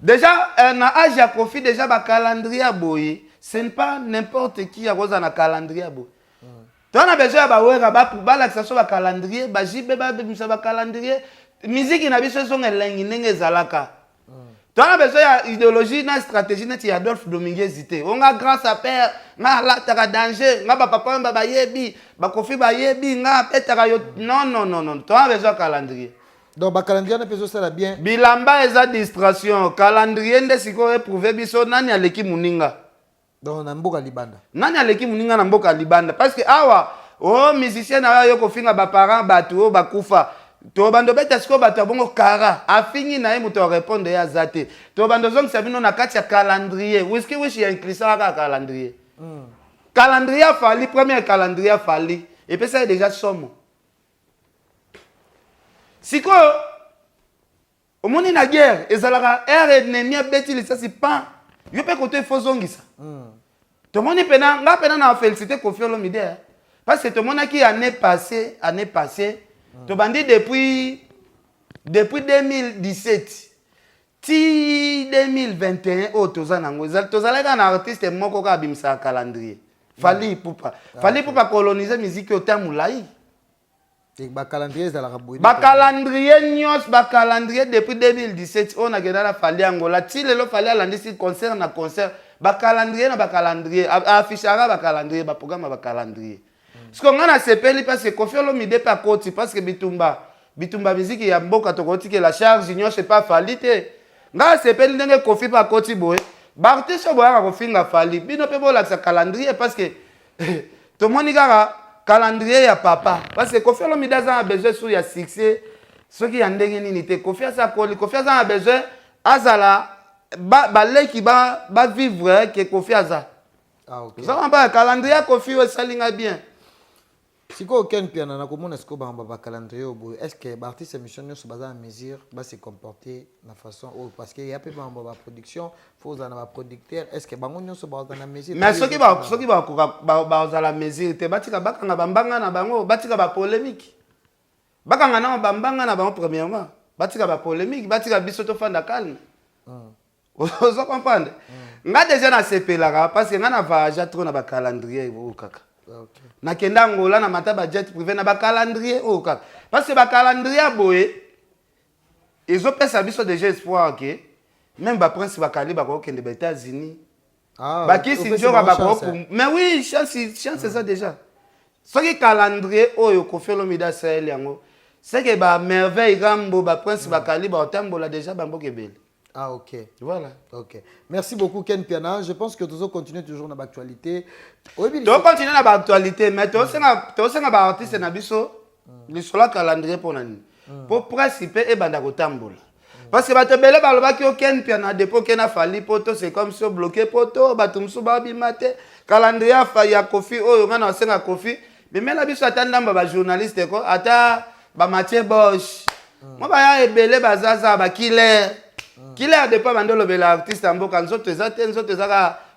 Déjà na âge ya Koffi déjà ba calendrier ya boye, ce n'est pas n'importe qui ya koza na calendrier ya boye. Toi na besoin ya ba wera ba pour balakisa so ba calendrier, ba JB ba bimisa ba calendrier, musique na biso ezonga elengi ndenge ezalaka. Toi na besoin ya idéologie na stratégie neti ya Adolphe Dominguez te. Onga grâce à père, nga alataka danger, nga ba papa ba bayebi, ba Koffi bayebi, nga apetaka yo. Non non non non, toi na besoin ya calendrier. Donc ba calendrier na peso sala bien. Bilamba eza distraction, calendrier nde sikoyo eprouver biso nani aleki muninga. Donc na mboka libanda. Nani aleki muninga na mboka libanda parce que awa oh musicien na yo kofinga ba parents batu oyo bakufa. To bando beta sikoyo bato ya bongo kara afingi na ye moto a répondre ye aza te. To bando zongisa bino na kati ya calendrier. Whisky wish ya inclisa kaka calendrier. Calendrier ya Fally, premier calendrier ya Fally epesa ye déjà somo. Sikoyo omoni na guerre ezalaka air ennemi abeti lisasi pan yo mpe koto efo zongisa. Tomoni pena nga pena na félicité Koffi Olomide parce que tomonaki année passée, année passée tobandi depuis 2017 ti 2021 oyo toza nango tozalaki kaka na artiste moko kaka abimisaka calendrier. Fally Ipupa. Fally Ipupa coloniser musique oyo tango molai. Ba calendrier ezalaka boye. Ba calendrier nyonso, ba calendrier depuis 2017 oyo nakenda na Fally Angola ti lelo Fally alandisi concert na concert, ba calendrier na ba calendrier, affichaka ba calendrier, ba programme ya ba calendrier. Parce que nga nasepeli parce que Koffi Olomide pe akoti parce que bitumba musique ya mboka tokotikela charge nyonso epa Fally te. Nga nasepeli ndenge Koffi pe akoti boye. Ba artiste oyo boyaka kofinga Fally, bino pe bolakisa calendrier parce que tomoni kaka calendrier ya papa parce que Koffi Olomide aza na besoin sur ya succès soki ya ndenge nini te. Koffi aza koli, Koffi aza na besoin azala baleki ba vivre que Koffi aza. Ah, okay. Oza ba calendrier ya Koffi oyo esali nga bien. Sikoyo Ken Mpiana nakomona sikoyo bango ba calendrier oyo boye. Est-ce que ba artistes ya mission nyonso baza na mesure ba se comporter na façon oyo parce que ya pe bango ba production faut ozala na ba producteur est-ce que bango nyonso baza na mesure? Mais soki ba soki ba koka ba bazala mesure te batika bakanga ba mbanga na bango batika ba polémique. Bakanga na ba mbanga na bango premièrement batika ba polémique batika biso to fanda calme. Ozo comprendre? Nga déjà na sepelaka parce que nga na voyagea trop na ba calendrier oyo kaka. Nakenda Angola na mata ba jet privé na ba calendrier oyo kaka. Parce que ba calendrier ya boye ezopesa biso déjà espoir que même ba prince bakali bakokende ba États-Unis. Ah, Bakisi opesi njoka bango chance, bakoku. hein. Mais oui, chance, chance eza déjà. Soki calendrier oyo Koffi Olomide asaleli yango, c'est que ba merveille Rambo, ba prince bakali ba otambola déjà ba mboka ebele. Ah, ok. Voilà. Ok. Merci beaucoup, Ken Mpiana. Je pense que nous allons continuer toujours dans l'actualité. Tu continuer dans l'actualité, mais tu as un artiste na biso, lisolo calendrier pour nani. Pour presse pe e banda kotambola. Parce que bato ebele balobaki o Ken Mpiana dépôt Ken afali poto, c'est comme si bloqué poto, bato mosusu babima te. Calendrier afa ya Koffi oyo nga na osenga Koffi, bimela biso ata ndamba ba journaliste ko, ata ba Mathieu Bosch. Moi baya ebele bazaza ba killer. Killer de pas bando lobela artiste ya mboka nzoto eza te, nzoto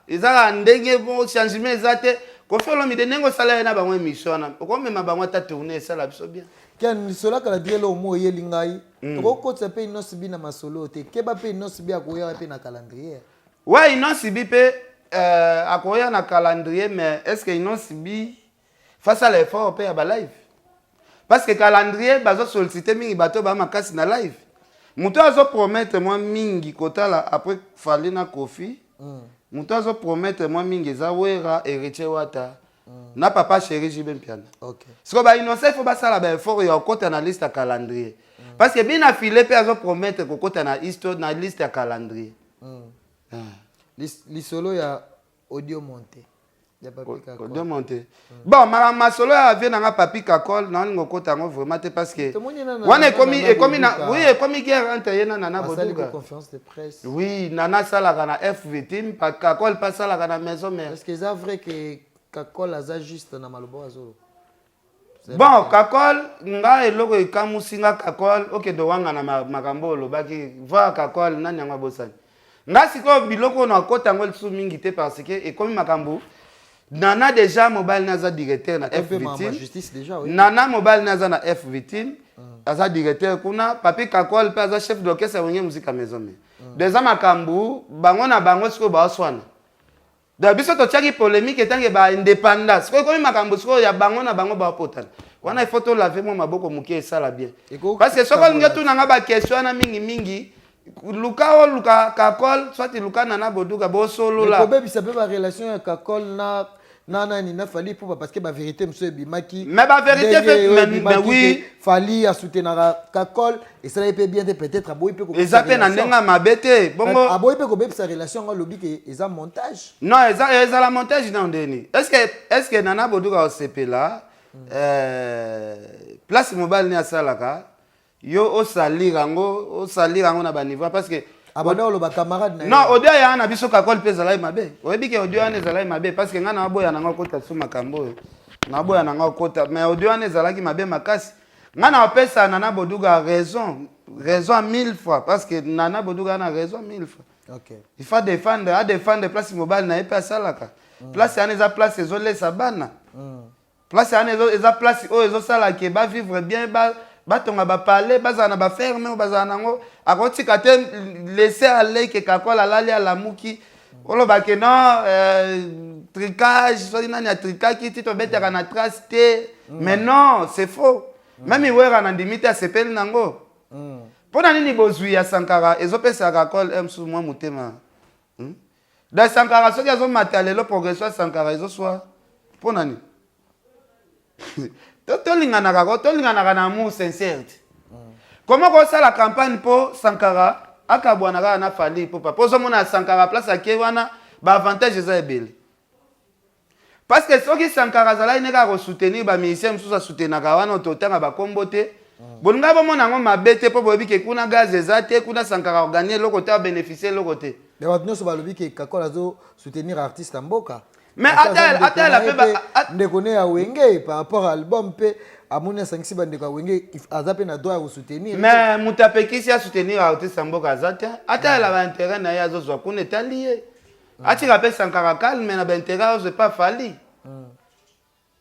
ezaka ndenge bon changement eza te. Koffi Olomide ndenge osala ye na bango émission wana, okomema bango ata tournée, esala biso bien. Ken, lisolo ya calendrier, eloko mo oyeli ngai, tokokotisa mpe Innoss'B na masolo te. Keba mpe, Innoss'B akoyaka mpe na calendrier. Ouais, Innoss'B mpe akoya na calendrier, mais est ce que Innoss'B face à l'effort mpe ya balive? Parce que calendrier bazosollicite mingi bato baa makasi na live. Moto azopromettre mwa mingi kotala après Fally na Koffi, moto azopromettre mwa mingi eza Wera, Héritier Wata na papa chéri JB Mpiana. Sikoyo baInnoss'B, il faut basala baeffort ya kokɔta na liste ya calendrier, parce que bina file mpe azopromettre kokɔta na histoire, na liste ya calendrier. Lisolo ya audio monté ya Papi Kakol. Audio monté, bon, makambo masolo ya vie nanga Papi Kakol, naolinga okota yango vraiment te, parce que Tomoni na wana ekomi Nana ekomi na Boduka. Oui, ekomi guerre entre ye na Nana Basali Boduka. Conférence de presse. Oui, Nana asalaka na F Victime, Kakol mpe asalaka na Maison Mère. Est ce que eza vrai que Kakol aza juste na maloba oyo azoloba? Bon, Kakol, nga eloko ekamusi nga, Kakol okende owanga na makambo oyo olobaki va. Kakol nani yango abosani nga? Sikoyo biloko oyo nakota yango lisusu mingi te, parce que ekomi makambo Nana déjà mobali na aza directeur na F Mpe makambo ya Victime. justice déjà, oui. Nana mobali na aza na F Victime, aza directeur kuna. Papi Kakol mpe aza chef d'orchestre ya Wenge Musica Maison Mère. Donc eza makambo bango na bango sikoyo baoswana. Donc biso totiaki polémique etange baindépendant, sikoyo ekomi makambo sikoyo ya bango na bango baopotana wana. Il faut tolave mwa maboko moke, esala bien, parce que soki olingi otunanga baquestion wana mingimingi, luka oluka Kakol, soit luka Nana Boduka, bosolola. Kobebisa mpe barelation ya Kakol na nani, na Fally Ipupa, parce que bavérité mosusu ebimaki. Mais bavérité mais oui. Fally asoutenaka Kakol, esalaki mpe bien te. Peut-être aboyi mpe. Eza mpe na ndenge ya mabe te bongo. Aboyi mpe kobebisa relation yango, alobi ke eza montage. Non, eza ezala montage na ndeni. Est ce que Nana Boduka osepela place mobali ne asalaka, yo osalire yango, osalire yango na baniveau? Parce que Abanda oloba camarade na Non, audio ya na biso Kakol mpe ezalaki mabe. Oyebi ke audio wana ezalaki mabe, parce que ngai naboya nanga okota so makambo oyo, naboya nanga okota, mais audio wana ezalaki mabe makasi. Ngai na opesa Nana Boduka raison, raison mille fois, parce que Nana Boduka na raison mille fois. Il faut défendre, adéfendre place mobali na ye mpe asalaka. Place wana eza place ezolesa bana. Place wana eza place oyo ezosala ke bavivre bien, batonga bapale, bazala na baferme oyo bazala nango. Akotika te laisser aller ke Kakol alali, alamuki, oloba ke non, trucage, soki nani atrikaki ti tobetaka na trace te. Mais non, c'est faux. Même Iwera na ndimi te asepeli nango. Mpo na nini bozwi ya Sankara ezopesa Kakol mosusu mwa motema, Donc Sankara soki azomata lelo, progression ya Sankara ezoswa mpo na nini? Tolinganaka ko, tolinganaka na amour sincère te. Comment kosala campagne mpo Sankara akabwana kaka na Fally Ipupa? Mpo ozomona Sankara place ake wana, baavantage eza ebele, parce que soki Sankara azalaki ne kaka kosoutenir bamusicien mosusu asoutenaka wana, totanga bakombo te, bolinga bomona yango mabe te, mpo boyebi ke kuna gaz eza te, kuna Sankara organi eloko te, abénéficie eloko te. Mais bato nyonso balobi ke Kakol azo soutenir artiste ya mboka. Mais atala mpe ndeko ne ya Wenge par rapport à album mpe amoni asangisi bandeko ya Wenge, aza mpe na droit ya kosoutenir. Mais moto apekisi asoutenir artiste ya mboka aza te. Atala baintérêt na ye azozwa kuna, etali ye. Atika mpe Sankara calme na baintérêt azozwa epa Fally.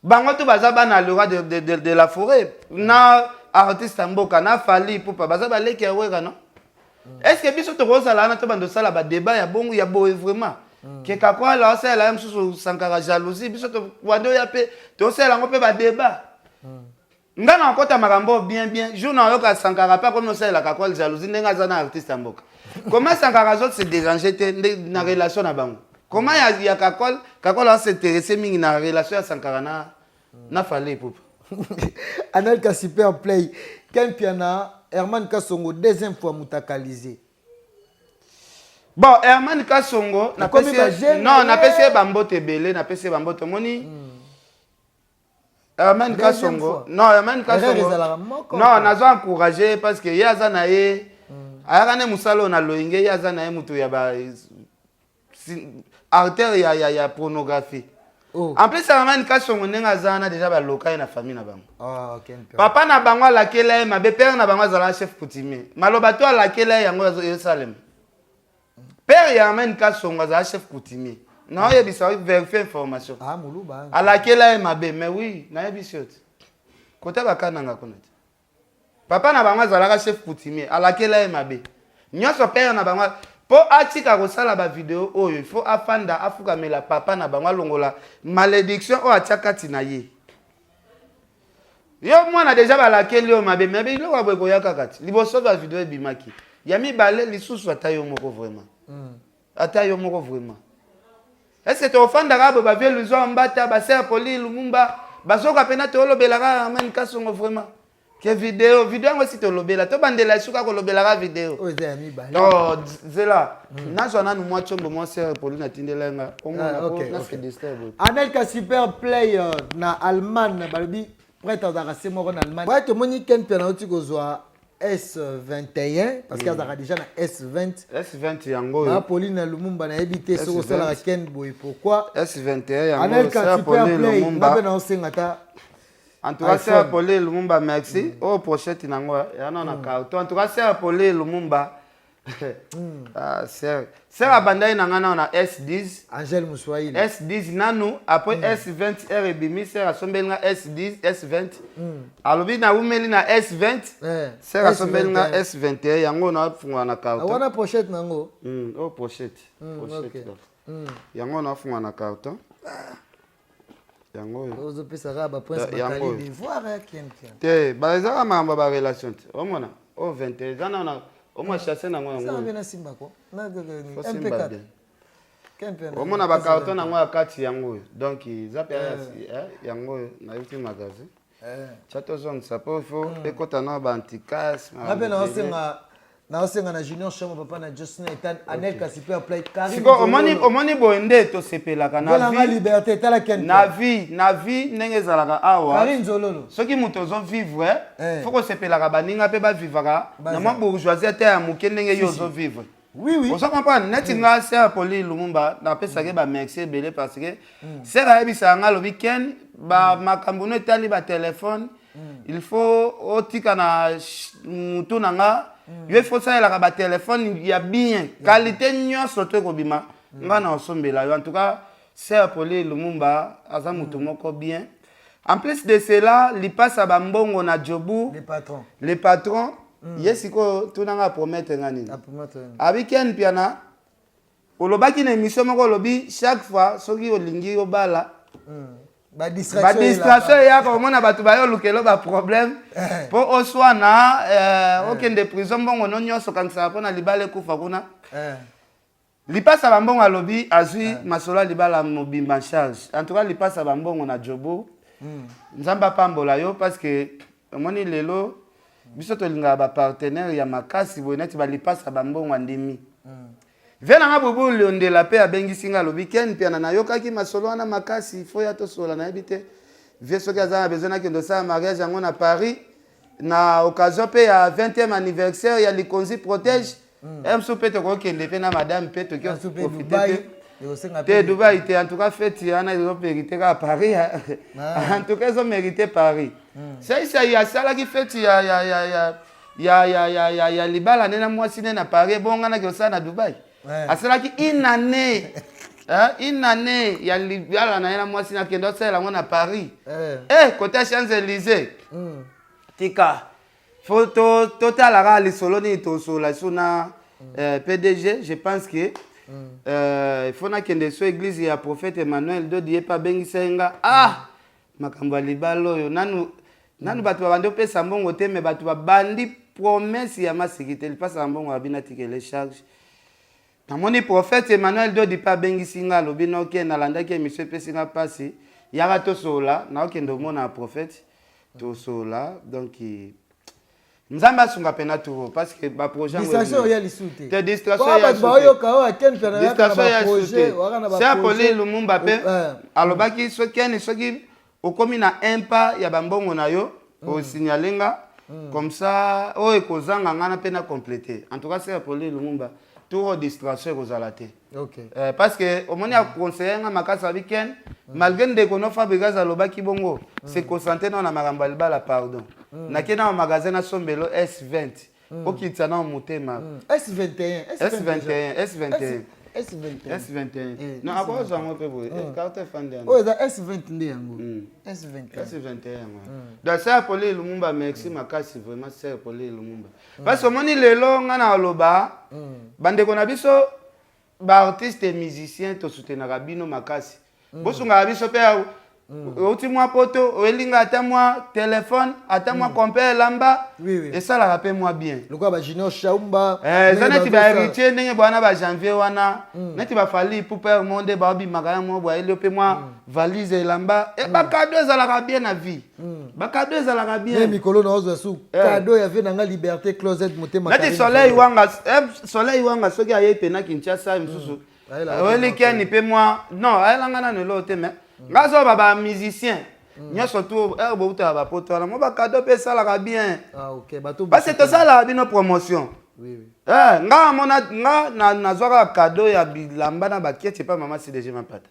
Bango to baza bana le roi de la forêt na artiste ya mboka na Fally Ipupa, baza baleki ya Wera, non? Est ce que biso tokozala wana to bando osala badébat ya bongo ya boye vraiment, ke Kakwala osalela ye mosusu Sankara jalousie? Biso wande oya mpe tosalela yango mpe badébat. Nga na okota makambo bien bien jour na oyoka Sankara mpe akomi osalela Kakwala jalousie ndenge aza na artiste ya mboka. Comment Sankara azo se déranger te na relation na bango? Comment ya Kakol, Kakol as'intéresse mingi na relation ya Sankara na Fally Ipupa? Anelka Super Play, Ken Piana, Herman Kasongo, deuxième fois mutakalisé. Bon, Herman Kasongo, non, napesi ye bambote ebele, napesi ye bambote. Omoni Herman Kasongo, non, Herman Kasongo, non, nazo encouragé parce que ye aza na ye, ayaka ne mosala oyo na loyinge. Ye aza na ye moto ya ba artère ya pornographie. Oh. En plus, Herman Kasongo, ndenge aza wana, déjà baloka ye na famille na bango. Oh, okay. Papa na bango alakela ye mabe. Père na bango azalaka chef coutumier. Maloba to alakela ye yango esalema. Père ya Herman Kasongo azala chef coutumier. Naoyebisa yo, verifie information. Ah, moluba. Alakela ye mabe, mais oui, nayebisi yo te. Kota bakananga kuna te. Papa na bango azalaka chef coutumier, alakela ye mabe. Nyonso père na bango po atika kosala ba video oyo, il faut afanda afukamela papa na bango alongola malédiction oyo atia kati na ye. Yo mwana deja balakeli yo mabe, mais biloko ya boye koya kaka ti. Liboso ba video ebimaki. Ya mibale lisusu ata yo moko vraiment. Ata yo moko vraiment. Est-ce que tofandaka boye ba vieux Luzo Mbata, ba sœur Poli Lumumba, bazoka pena tolobelaka Amen Kasongo vraiment. Ke video, video yango si tolobela, tobandela esuka kolobelaka video. Oyo eza ya mibale. To zela, nazwa nanu mwa tshombo mwa sœur Poli natindela nga. Omona Ah, po ok, na ok. se distraire boye. Anelka Super Play na Allemagne balobi prêtre azalaka se moko na Allemagne. Ouais, tomoni Ken Mpiana auti kozwa S21 parce que azalaka déjà na S20. S20 yango oyo. Ba Pauline Lumumba nayebi te soki S20. osalaka Ken boye pourquoi. S21 yango Anelka sœur Super Pauline Play Lumumba. nga mpe naosenga ata En tout cas, iPhone. sœur Pauline Lumumba, merci. Oh, pochette nango, ya na carton. En tout cas, sœur Pauline Lumumba. Ah, sœur. Sœur abandai na nga na S10. Angèle Muswahili. S10 nanu, après S20 R ebimi, sœur asombeli nga S10, S20. Alobi na umeli na S20. Sœur asombeli nga S21 yango na fungola na carton. Wana pochette nango. Oh, pochette. Pochette. Ok. Donc. Yango na fungola na carton. Yango oyo. Ozopesaka ba prince Yango bakali oyo. devoir ya Ken Mpiana. Te, ba ezaka makambo ya ba relation te. Omona, o 21 eza na omwa chasse nango yango. Sala oyo. mpe nasimba ko. Na Faut simba MP4. bien. Ken Mpiana. Omona ba carton nango ya kati yango oyo. Donc eza pe ya yango oyo nayoki magasin. Tia tozongisa po faut ekota na ba anticasse. Nga mpe naosenga na Junior Chamo papa na Josna Etan Anelka Super Play Karim. Siko omoni omoni boye nde tosepelaka na Mpona nga vie. liberté tala Ken. Na vie, na vie ndenge ezalaka awa. Karim Nzololo. Soki moto ozo vivre, faut kosepelaka baninga mpe bavivaka na mwa bourgeoisie ata ya moke ndenge yo ozo vivre. Oui, oui. Ozo comprendre neti nga sœur Pauline Lumumba napesaki ba merci ebele parce que sœur ayebisaka nga alobi Ken ba makambo no etali ba téléphone il faut otika na mutu na nga yo il faut osalelaka ba téléphone ya bien qualité nyonso to ekobima nga na osombela yo. En tout cas sœur Pauline Lumumba aza motu moko bien. En plus de cela, lipasa ba mbongo na Jobu, Le patron. Le patron, ye sikoyo tunanga promettre nga nini? Apromettre nini? Abi Ken Mpiana, olobaki na émission moko olobi chaque fois soki olingi obala Ba distraction ba distraction eyaka omona bato bayo olukelo ba problème po oswana okende prison mbongo no nyonso okanisaka mpona libala ekufa kuna. Lipasa bambongo alobi azwi masolo ya libala mobimba en charge. En tout cas lipasa bambongo na Jobo, Nzambe apambola yo parce que omoni lelo biso tolingaka ba partenaire ya makasi boye neti ba lipasa bambongo andimi. Vie nanga Bubu Liondela pe abengisi nga alobi Ken Mpiana nayokaki masolo wana makasi faut ya tosola nayebi te vie soki aza na besoin nakende osala mariage yango na Paris na occasion pe ya 20e anniversaire ya Likonzi Protège. Msu pe tokokende pe na madame pe toki Msu pe profiter Dubai, te. ekosenga Te pe Dubai te, en tout cas fête wana ezo mériter kaka Paris. En tout cas ezo mériter Paris. Sai sai asalaki fête ya ya ya ya ya ya ya ya ya libala ne na mwasi ne na Paris bonga na kosala na Dubai. Asalaki une année. Hein, une année ya libala na ye na mwasi na kendo asala yango na Paris. Eh, côté Champs-Élysées. Tika. Faut to totalaka lisolo nini tosola so na PDG, je pense que il faut nakende so église ya prophète Emmanuel Dodi ye pa abengisa ye nga. Ah, makambo ya libala oyo nanu nanu bato babandi opesa mbongo te, mais bato babandi promesse ya masiki te lipasa ya mbongo abina tikele charge. Namoni prophète Emmanuel Dodi pe abengisi nga alobi noke nalandaki émission epesi nga pasi yaka tosola naokende omona prophète tosola. Donc Nzambe asunga pena turo parce que ba projet yango Distraction ebimi. oya lisusu te. Te distraction Po ya bato lisusu te. baoyoka oyo Ken Mpiana yaka na Distraction ba ya lisusu projet, te. waka na ba Sœur projet. Pauline Lumumba pe alobaki soki Ken soki okomi na un pas ya ba mbongo na yo, osignale nga comme ça oyo ekozanga nga na pe na compléter. En tout cas Sœur Pauline Lumumba tour distraction ekozala te. Parce que omoni a conseiller nga makasi abi Ken malgré ndeko no Fabregas alobaki bongo, se concentrer na makambo ya libala pardon. Nake na magasin na sombelo S20. Okitisa na motema. S21, S21, S21. S21. S21. Eh, Non, akozwa yango mpe boye. Mm. Carte efandi yango. Oyo eza S20 nde yango. S21. S21 yango. Donc Sœur Pauline Lumumba, merci makasi vraiment Sœur Pauline Lumumba. Parce que omoni lelo nga na oloba bandeko na biso ba artistes et musiciens tosoutenaka bino makasi. Bosungaka biso mpe outi mwa poto oyelinga ata mwa telefone ata mwa complet elamba esalaka mpe mwa bien. Lokola ba Junior Shaumba. Eza ndenge neti bazosala. baheritier ndenge bwana ba janvier wana neti bafali ipupa mo nde baobimaka ya mo bwayeli yo mpe mwa valise elamba e bakado ezalaka bien na vie, bakado ezalaka Ye bien. mikolo na ozwa su cadeau ya vie na nga Liberté Closet motema. Neti Karine Soleil Fayulu. Wanga, Soleil Wanga soki ayei pena Kinshasa mosusu Ayelaka oyeli te keni mpe mwa non ayelanga nano eloko te, mais nga azoba bamusicien nyonso tu ere boutaka bapoto wana mwa bakado mpe esalaka bien. Ah OK, bato Parce que tosalaka bino promotion. Oui. Eh, nga amona nga nazwaka cadeau ya bilamba na baketi epa mama CDG Mampata.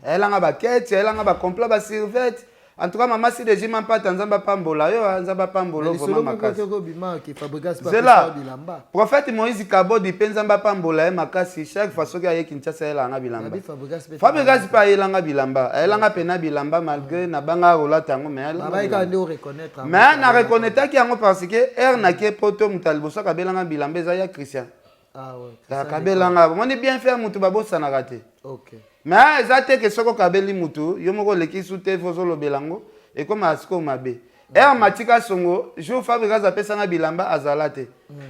Ayelanga baketi, ayelanga bacomplet, basurvêt. En tout cas mama CDG Mampata, Nzambe apambola yo, ah, Nzambe apambola yo Lisolo vraiment moko makasi. te kobima ke Fabregas pa Zela bilamba. Prophète Moïse Kabodi mpe Nzambe apambola ye makasi. Chaque fois soki aye Kinshasa ayelanga bilamba. Nabi Fabregas pe. Fabregas mpe ayelanga bilamba, ayelanga mpena bilamba malgré nabanga kolata yango, mais ayelanga Babai kaka bilamba. nde o reconnaître yango. Mais na reconnaîtraki yango parce que ere nake poto, moto ya liboso akabelanga bilamba eza ya Christian. Ah ouais. Akabelanga, omoni bien faire motu babosanaka te. Mais eza te ke soki okabeli mutu yo moko oleki su te, fo ozolobela yango ekomaka sikoyo mabe. Ere matika songo jour Fabregas apesanga bilamba azala te,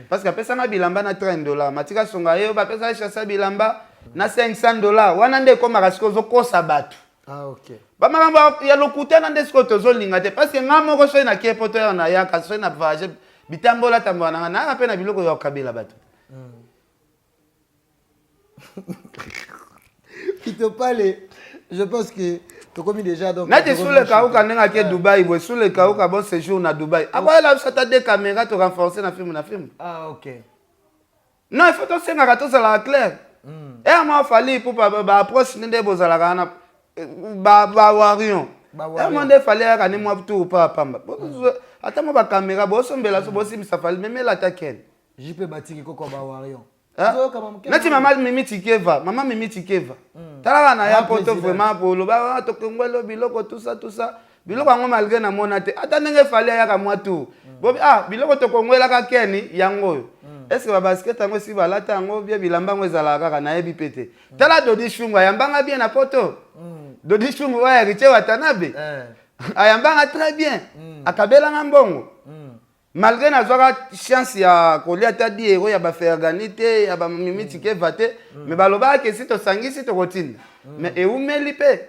parce que apesanga bilamba na 30 $. Matika songo aye bapesanga chasa bilamba na 500 $ wana nde ekomaka sikoyo ozokosa bato. Ah OK. Bamakambo ya lokuta na nde sikoyo tozolinga te, parce que nga moko soki nakie poto ya nayaka, soki na voyage bitambola tambola nanga nayaka mpe na biloko ya kokabela bato. Pitopale, je pense que tokomi déjà donc Neti Sule Kauka ndenge ake Dubai boye, Sule Kauka, bon séjour na Dubai, akoyela biso ata de caméra to renforcer na filme na filme. Ah OK. Non, il faut tosengaka tozalaka clair. Ere mwa Fally Ipupa baapproche nde bozalaka wana bawarion, ere mwa nde Fally ayaka ni mwa tour pa pamba, ata mwa bacaméra bosombela so bosimbisa Fally memela ata ken. JP batiki koko ba Warion. Neti mama Mimi Tikeva, mama Mimi Tikeva, talaka na ya poto vraiment boloba tokongwelo biloko tusa tusa biloko yango malgré namona te ata ndenge Fally ayaka mwa tour bobi ah biloko tokongwelaka keni yango oyo. Est ce que babasket yango esi balata yango bien? Bilamba yango ezalaka kaka nayebi mpe te. Tala Dodi Shungu ayambanga bien na poto. Dodi Shungu oyo héritier Watanabe ayambanga très bien, akabelanga mbongo malgré nazwaka chance ya kolia ata 10 euro ya bafergani te, ya bamimi Tikeva te, mais balobaka ke si tosangisi tokotinda, mais ewumeli mpe.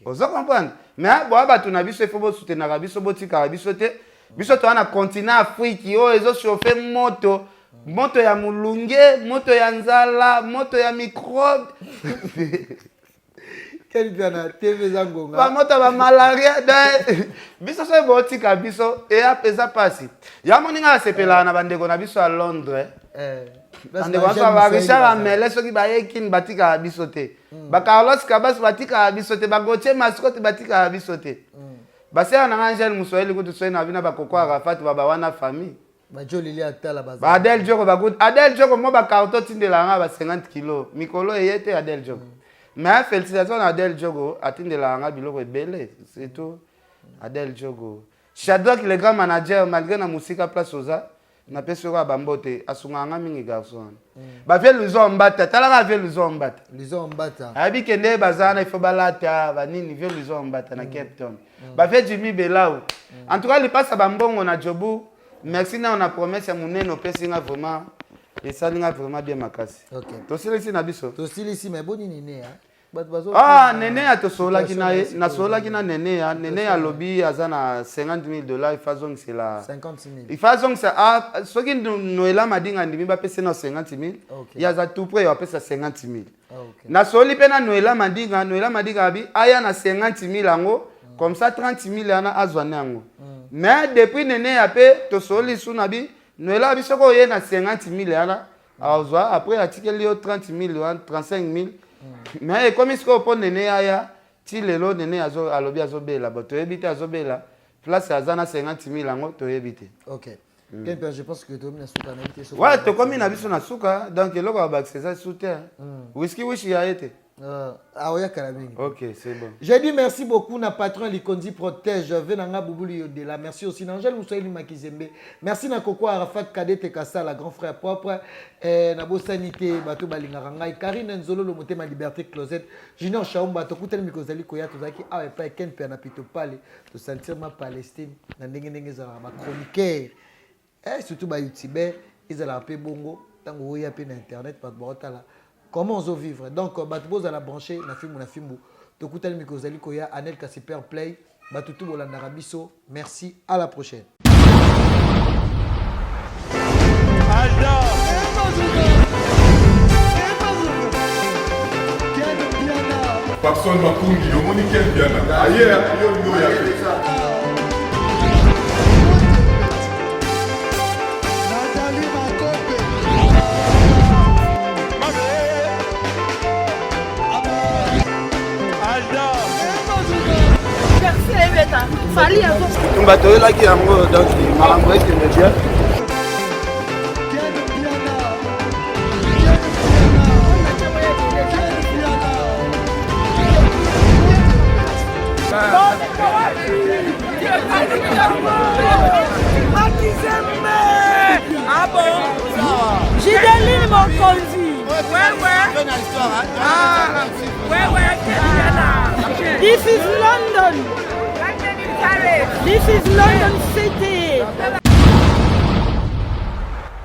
Ozo comprendre? Mais boya bato na biso, ifo bosoutenaka biso, botikaka biso te. Biso toza na continent Afrique oyo ezochauffe moto, moto ya molunge, moto ya nzala, moto ya microbe. Quel na TV eza ngonga. Bamoto ya bamalaria. Biso soki botika biso eya eza mpasi. Ya moninga asepelaka na bandeko na biso ya Londres, bandeko na biso ba Richard Amele, soki bayekini batikaka biso te, bacarlos Cabas batikaka biso te, baGautier Mascote batikaka biso te, basela nanga Angele Moswahili kutu soki na bino bakoko Arafat baba wana famille. Bajolili atala baza. Ba Adel Joko, bagut Adel Joko mo bacarton atindelaka nga ba 50 kilo mikolo eye te Adel Joko. Mais félicitation na Adel Jogo, atindelaka nga biloko ebele, surtout Adel Jogo. Shadrack le grand manager, malgré na mosika place oza, napesi yo kaka bambote, asungaka nga mingi garçon wana. Bavie Luzo Mbata, talaka vie Luzo Mbata. Luzo Mbata. Ayebi ke nde baza wana, il faut balata banini. Vie Luzo Mbata na Cape Town, bavie Jimmy Belau. En tout cas lipasa bambongo na Jobu, merci nao na promesse ya monene opesi nga, vraiment esali nga vraiment bien makasi. Tosilisi na biso. Tosilisi, mais boni nene ya bato bazo Ah, nene ya tosololaki na ye, nasololaki na nene ya nene, alobi aza na 50 000 $, ifa azongisela. 50 000. Ifa azongisa. Ah, soki Noela Madinga andimi bapesi na 50 000, ye aza tout près apesa 50 000. Nasoli mpe na Noela Madinga. Noela Madinga abi aya na 50 000 yango, comme ça 30 000 wana azwa na yango. Mais depuis nene ya mpe tosoli su na bi Noela, abi soki oye na 50 000 wana azwa, après atikeli yo 30 000 wana, 35 000. Mais ekomi sikoyo mpo nene aya ti lelo nene alobi azobela bo toyebi te, azobela place aza na 50 000 yango toyebi te. Ok. Ken Mpiana, je pense que tokomi na suka, nayebi te soki- Ouais, tokomi na biso na suka, donc eloko ya bakisa eza su te. Whisky wishi ya ye te. Aoyakala mingi. Ok, c'est bon. J'ai dit merci beaucoup na patron Likondi Protège, Venanga Boubouli Yodela. Merci aussi na Angèle Moussaïli Makizembe. Merci na Koko Arafat Kadete Kassala, grand frère propre. Eh, na Bossanité, Bato Balinga Rangai, Karine Nzolo, le Motema Liberté Closet, Junior Shaumba, Tokutani Mikozali Koya, Tozaki, Awa Epai, Ken Mpiana Pito Pale, to sentir ma Palestine, na ndenge ndenge ezalaka ba chroniqueur. Eh, surtout ba youtubeur, ezalaka mpe bongo, ntango oya mpe na internet, bato baotala comment ozo vivre. Donc bato bozala branché na fimbu na fimbu. Tokutani mikozali koya, Anel Kasiper Play, bato tu bolandaka biso. Merci, à la prochaine. Papson Makungi, omoni Ken Mpiana aye yo olingi oya te. Bitumba toyelaki yango, donc makambo ekende bien. Ah bon? Gideline Mokonzi. Ouais. Ah, ouais, This is London. This is London City.